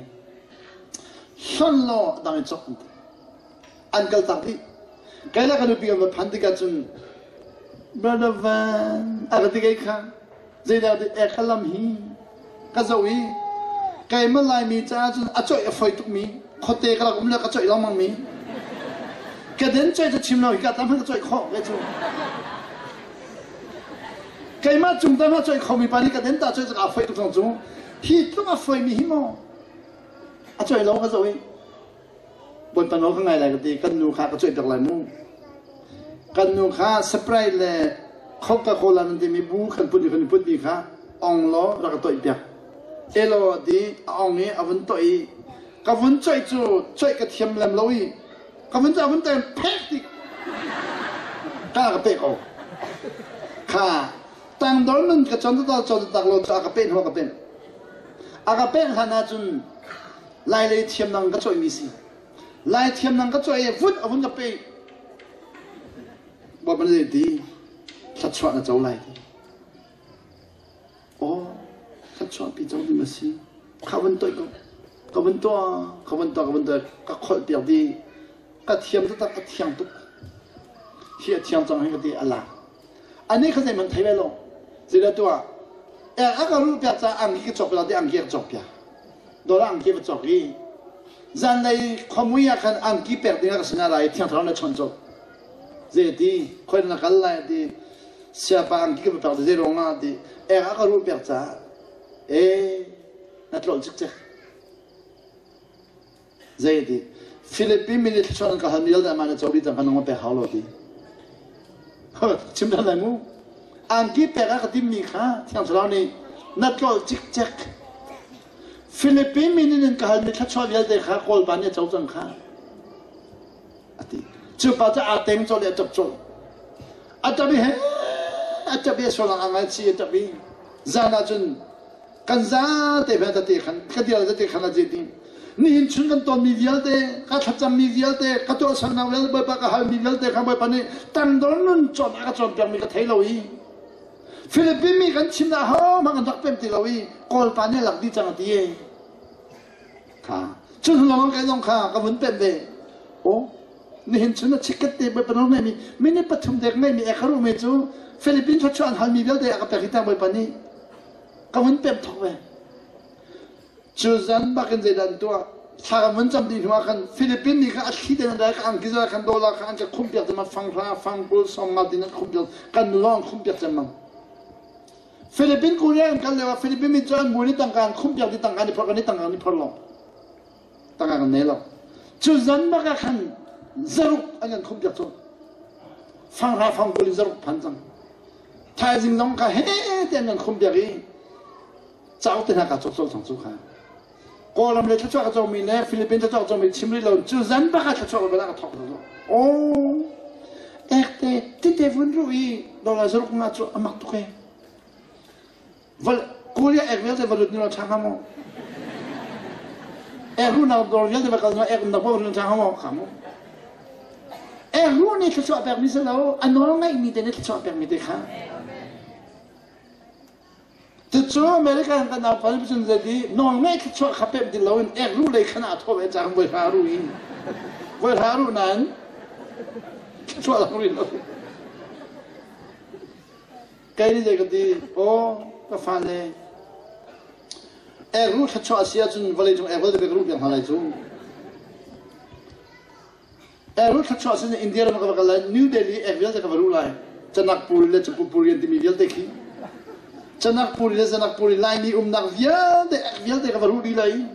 Hlonh law a dang i cawk an ti. An kal tak dih. Kai le ka nupi kan va phan tikah cun Brother Van a ka ti kei kha Zeidah ti ek ka lam hi ka zoh i keimah Laimi caah cun a coih a foi tukmi khuate ka rak um le ka coih lengmang mi ka den coih cu chim lo hi ka tam ka coih khawh ke cu keimah cung tam a coih khomi pa nih ka den ta coih cu a foi tuk cang cu hi tluk a foi mi hi maw a coih lo ka zoh i Bawipa nawl ka ngai lai ka ti kan nu kha ka cuai piak lai mu kan nu kha Sprite le Coca-Cola nan timi bu kan put kan put mi kha ong law rak ka toih piak elo ti a ong i a vun toih i ka vun coih cu coih ka thiam lem lo i ka vun a vun toih phek ti ka ka pe ko kha tangdor nun ka chon ta chon tak lo cu a ka pe hnu ka pe a ka pek hlan ahcun Lailei thiamnang ka cawihmi si. Lai thiamnang ka cawih i vut a vun ka pe. Bawipa nih ti thluachuah na co lai ti. Aw, thluachuah pi co ding a si. Kha vun toih ko. Ka vun tuah, ka vun tuah, ka vun tuah, ka kholh piak di. Ka thiam taktak, a thiang tuk. Hi a thiang cang hi ka ti a lak. Ani kha zeihmanh thei ve lo. Zeidah tuah? A ka ruh piak caah angki ka cawk piak ti angki ka cawk piak. Dollar angki va cawk i zanlei khuamui ah khan angki pek ding ah ka sinah lai thiang thlarau na chawnh cawk. Zei ti khoi na kal lai ti siapa angki ka va pek zei ruang ah ti ek a ka ruh piak caah e na tlolh cikcek. Zei a ti? Philippi mi nih thluachuah an ka hal mi vialte amah nih cobi cang kha nangmah pek hau lo ti. Chim ṭhan lai mu. Angki pek a ka timmi kha Thiang Thlarau nih na tlolh cikcek. Philippi mi nih nan ka halmi thluachuah vialte kha Kawlpa nih a co cang kha. A ti. Cu pa cu aa teng colh i a ṭap colh. A ṭap i he a ṭap i a sual a ngaihchih a ṭap i zan ah cun kan zate hme tate khan ka dial tate khan a je ding. Nihin chun kan tonmi vialte, ka thlacammi vialte, ka tuahsernak vialte, Bawipa ka halmi vialte kha Bawipa nih tangdor nun cawn a ka cawnpiakmi ka thei lo i Philippine mi kan chim ah hohmanh kan rak pem ti lo i Kawlpa nih a lak dih cang a ti e. Kha cun lawng kai zong kha ka vun pem ve. Oh, nihin chun a chiket te Bawipa nawl ngeimi minute pathum dek ngeimi e kha ruhmi cu Philippine thluachuah an halmi vialte a ka pek hi tang Bawipa nih ka vun pem thok ve. Cu zan bak in zeidah an tuah? Thla kan vun cam dih hnu ah khan Philippine nih khan a thli tein an rai ka angki zara khan dollar kha an ka khumpiak cemang fang hra fang kul sawm nga tin an khumpiak kan nu lawng an khumpiak cemang. Philippine Korea an kal lio ah Philippine mi cu an bu nih tangka an khumpiak di tangka an i phor kan i tangka an i phor lo. Tangka kan nei lo. Cu zan bak ah khan zaruk an kan khumpiak cu. Fang hra fang kul in zaruk phan cang. Thaizing zong kha he te an kan khumpiak i cauk te hna kaa cawk colh cang cu kha Kawlram le thluachuah ka cawkmi le Philippines thluachuah ka cawkmi chim rih lo cu zan bak ah thluachuah ka ka thawk lo oh ekte tite vun ru i dollar zaruk nga cu amak tuk e vol Korea ek vialte va lut ni lo ṭha hnga maw ek ru nak dor vialte va kal na ek nak va lut ṭha hnga maw kha mu ek ru nih thluachuah pek mi si lo a nawl ngaih mi te nih thluachuah pek mi te kha Cucu America in kan aupa nih cun zeiti nawlngeih thluachuah kha pemh ti loin ekruh lei khan aa thawh ve caah voi hra ru in voi hra ru nain thluachuah lang rih lo. Kei nih zei ka ti, aw ka fale ekruh thluachuah a si ahcun vawleicung ek vialte ka ruh piak hna lai cu. Erul thluachuah sin India ram ka va kal lai New Delhi ek vialte ka va ruh lai Chanakpuri le Chapupuri an timi vialte khi Chanakpuri le Zanakpuri Laimi umnak vialte ek vialte ka va ruh dih lai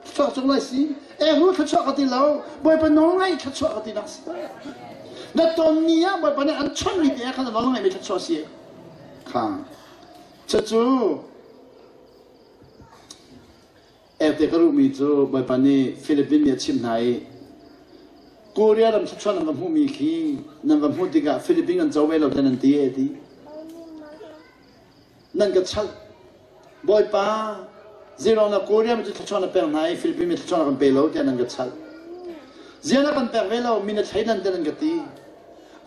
thluachuah cung lai si Erul thluachuah ka ti lo Bawipa nawl ngaih thluachuah ka ti nak si na tonmi ah Bawipa nih an chonmi te khan nawl ngaihmi thluachuah si kha cucu Erte ka ruhmi cu Bawipa nih Philippine nih a chimh hna i Korea ram thluachuah nan va hmuhmi khi nan va hmuh tikah Philippine kan co ve lo tiah nan ti e ti. Nan ka chalh. Bawipa, zeiruang dah Korea mi cu thluachuah na pek hna i Philippine mi thluachuah na kan pe lo tiah nan ka chalh. Zia na kan pek ve lo, mi na thleidan tiah nan ka ti.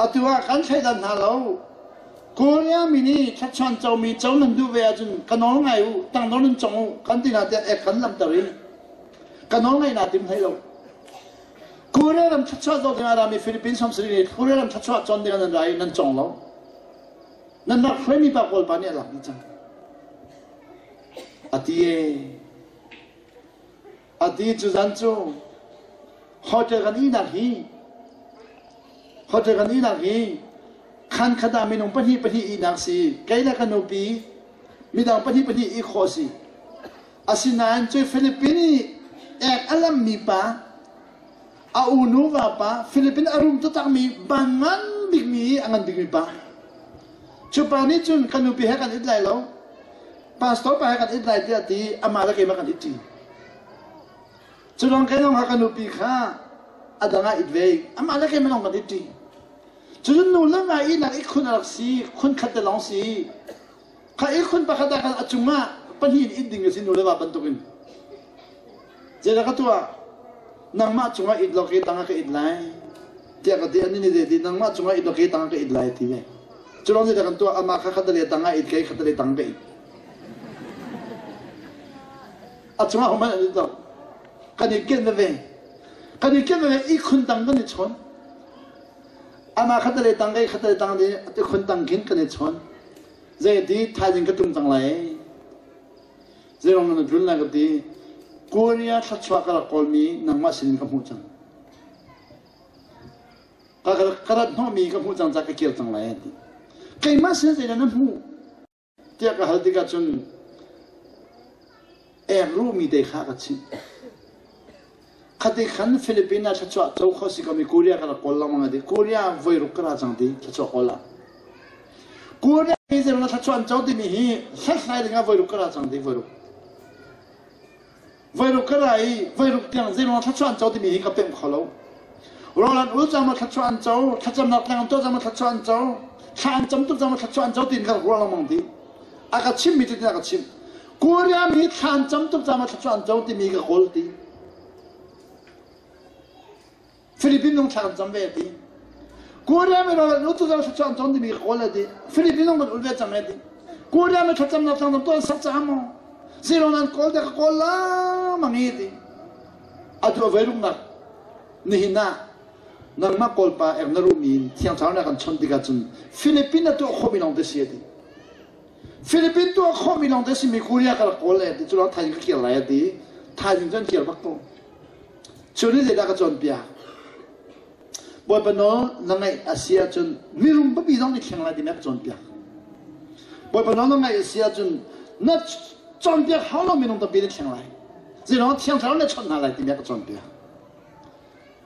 Atu ah kan thleidan hna lo. Korea mi nih thluachuan comi co nan duh ve ahcun ka nawl ngai u, tangdor nan cong u, kan ti hna tiah ek kan lamter i ka nawl ngaih naa tim hlei lo. Korea ram thluachuah zoh ding ah rami Philippines samsari nih Korea ram thluachuah cawn ding ah nan ra i nan cong lo. Nan rak hruaimi pa Kawl pa nih a lak dih cang. A ti e. A ti cu zan cu hotel kan ihnak hi hotel kan ihnak hi khan khat ah minung pahnih pahnih ihnak si kei le ka nupi midang pahnih pahnih ih khawh si asinain cu Philippine i ek a lammi pa a unu vapa Philippine a rum taktakmi ban ngan bikmi i a ngan bikmi pa cu pa nih cun ka nupi he kan it lai lo pastor pa he kan it lai tiah ti amah le keimah kan it ṭi. Cu lawng kei lawng ka nupi kha a dang ah it ve amah le keimah lawng kan it ṭi. Cun nu le va ihnak ihkhun a rak si khun khat te lawng si kha ihkhun pakhat ah khan a cungah pahnih in it ding a si nu le va bantukin zeidah ka tuah nangmah cungah it law ke tangah ka it lai tiah ka ti ani nih zei ti nangmah cungah it law ke tangah ka it lai ti ve cu lawng zeidah kan tuah amah kha khat le tangah it kei khat le tang ka it a cungah hman an it lo kan i ken veve kan i ken veve i khun tang kan i chawn amah khat le tang kei khat le tang di khun tang khin kan i chawn zei ti thaizing ka tum cang lai Zeirong na tlun lai ka ti. Korea thluachuah ka rak kawlmi nangmah sinin ka hmuh cang. Ka, ka rat hnawhmi ka hmuh cang ca ka kir cang lai ti. Keimah sin zeidah na hmuh? Tiah ka hal tikah cun ek ruhmi te kha ka chimh. Khati khan Philippines ah thluachuah co kho si komi Korea ka rak kawl lengmang a ti. Korea voi ruk ka ra cang ti thluachuah kawl ah. Korea mi zeiruang dah thluachuah an co timi hi hlathlai ding ah voi ruk ka ra cang ti voi ruk. Voi ruk ka ra i voi ruk tiang zeiruang thluachuah an co timi hi ka pemh kho lo. Rawl an ul cang maw thluachuah an co, thlacamnak tlang an tuah cang maw thluachuah an co, thla an cam tuk cang maw thluachuah an co tiin ka ruah lengmang ti. A ka chimmi cu tin a ka chimh. Korea mi thla an cam tuk cang maw thluachuah an co timi ka kawl ti. Philippine nung thla kan cam ve ti. Korea mi ral nu tu zong thluachuah an ton timi ka kawl ti. Philippine nung kan ul ve cang e ti. Korea mi thlacamnak tlang tu an sak caah maw? Zero nan kawl te ka kawl la mangi ti. Atu a veirungnak nihin ah nangmah kawlpa ek na rumi in thiang thlarau nih a kan chawnh tikah cun Philippine a tuah khawhmi lawng te si a ti. Philippine tuah khawhmi lawng te simi Korea ka rak kawl le ti cu lawng thaizing ka kir lai a ti. Thaizing cu an kir bak ko. Cu nih zeidah ka cawnpiak? Bawipa nawl na ngaih a si ahcun mirum papi zong nih thleng lai timi a ka cawnpiak. Bawipa nawl na ngaih a si ahcun na cawnpiak hau lo minung tampi nih thleng lai. Zeiruang thiang thlarau nih a chawnh hna lai timi a ka cawnpiak.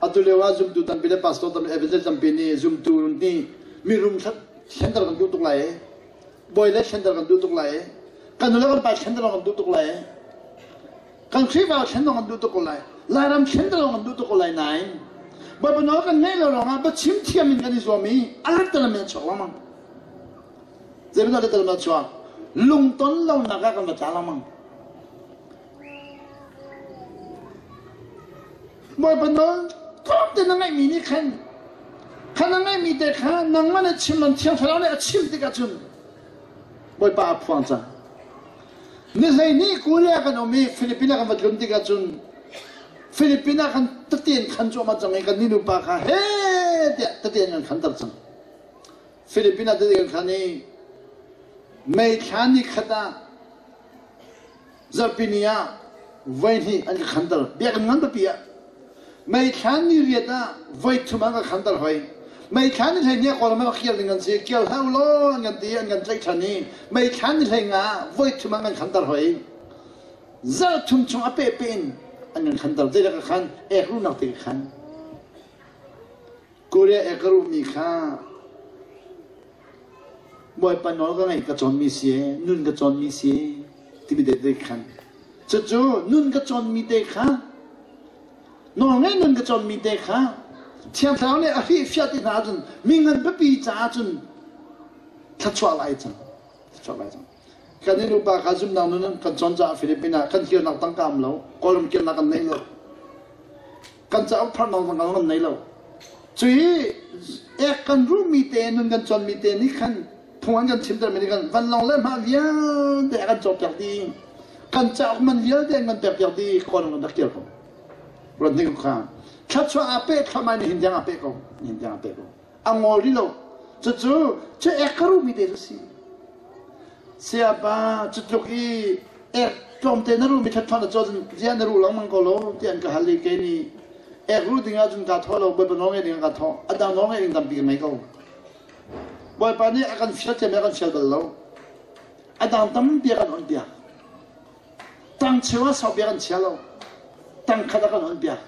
Atu lio ah zumtu tampi le pastor tampi evangelist tampi nih zumtu nih mirum thlenter kan duh tuk lai i bawi le thlenter kan duh tuk lai i kan nu le kan pa thlenter kan duh tuk lai i kan Khrihfa thlen kan duh tuk ko lai Lairam thlenter kan duh tuk ko lai nain Bawipa nawl kan ngeih lo ruangah biachim thiam in kan i zuam i a let in a chuak lengmang zeibantuk let a chuak lungton lonak ah kan va tla lengmang Bawipa nawl tlawm te na ngeihmi nih khan kha na ngeihmi te kha nangmah nih chim man Thiang Thlarau nih a chim tikah cun Bawipa a phuang cang. Ni 12 Korea kan um i Philippines ah kan va tlun tikah cun Philippines ah kan taten khan cuahmah cang i kan ni nupa kha he tiah taten kan khanter cang. Philippines ah taten kan khan i May thla ni khat ah Zarhpini ah voihnih an ka khanter. Biakinn ngan pipi ah. May thla ni riat ah voi thum an ka khanter hoi. May thla ni 12 ah Kawlram ah kial ding an si. Kial hlah u law an kan ti an kan tlaih ṭhan i May thla ni 15 ah voi thum an kan khanter hoi. Zarh thum chung a pehpeh in an kan khanter. Zeidah ka khan? Ek runak te ka khan. Korea ek a ruhmi kha Bawipa nawl ka ngaih ka cawnmi si nun ka cawnmi si timi te te khan cucu nun ka cawnmi te kha nawlngaih nun ka cawnmi te kha Thiang Thlarau nih a hrihfiah ti hna ahcun mi ngan biapi caah cun thluachuah lai cang thluachuah lai cang kan i nupa kha zumnak nun kan cawn caah Philippines ah kan kirnak tangka um lo Kawlram kirnak kan nei lo kan cauk pharnak zong kan nei lo cui ek kan ruhmi te nun kan cawnmi te nih khan phung an kan chimter mi nih khan vanlawng le hma vialte a kan cawkpiak dih kan cauk man vialte an kan pekpiak dih kawl kan rak kir ko ruat ning kha thluachuah aa pe thluahmah ni hin tiang aa pe ko hin tiang aa pe ko a ngol rih lo cucu cu ek ka ruhmi te cu si Sayapa cu tluk i ek tlawmte na ruhmi ṭhatṭhan a cawt zia na ruh lengmang ko lo ti an ka hal i kei nih ek ruh ding ahcun kaa thawh lo Bawipa nawl ngeih ding ah kaa thawh a dang nawl ngeih ding tampi ka ngei ko Bawipa nih a kan fial thiam i a kan fial bal lo a dang tampi a kan on piak tang cheu ah sau piak an chia lo tang khat a kan on piak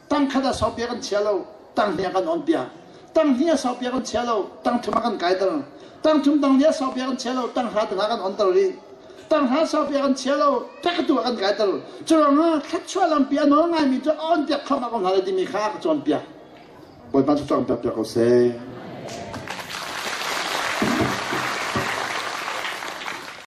tang khat ah sau piak an chia lo tang hnih a kan on piak tang hnih ah sau piak an chia lo tang thum a kan kaiter tang thum tang hnih ah sau piak an chia lo tang hra tang ah kan onter rih tang hra sau piak an chia lo takatu a kan kaiter curuangah thluachuah lampi a nawl ngaimi cu a on piak thluahmah ko hna lai timi kha a ka cawnpiak Bawipa cu cawng piak piak ko seh.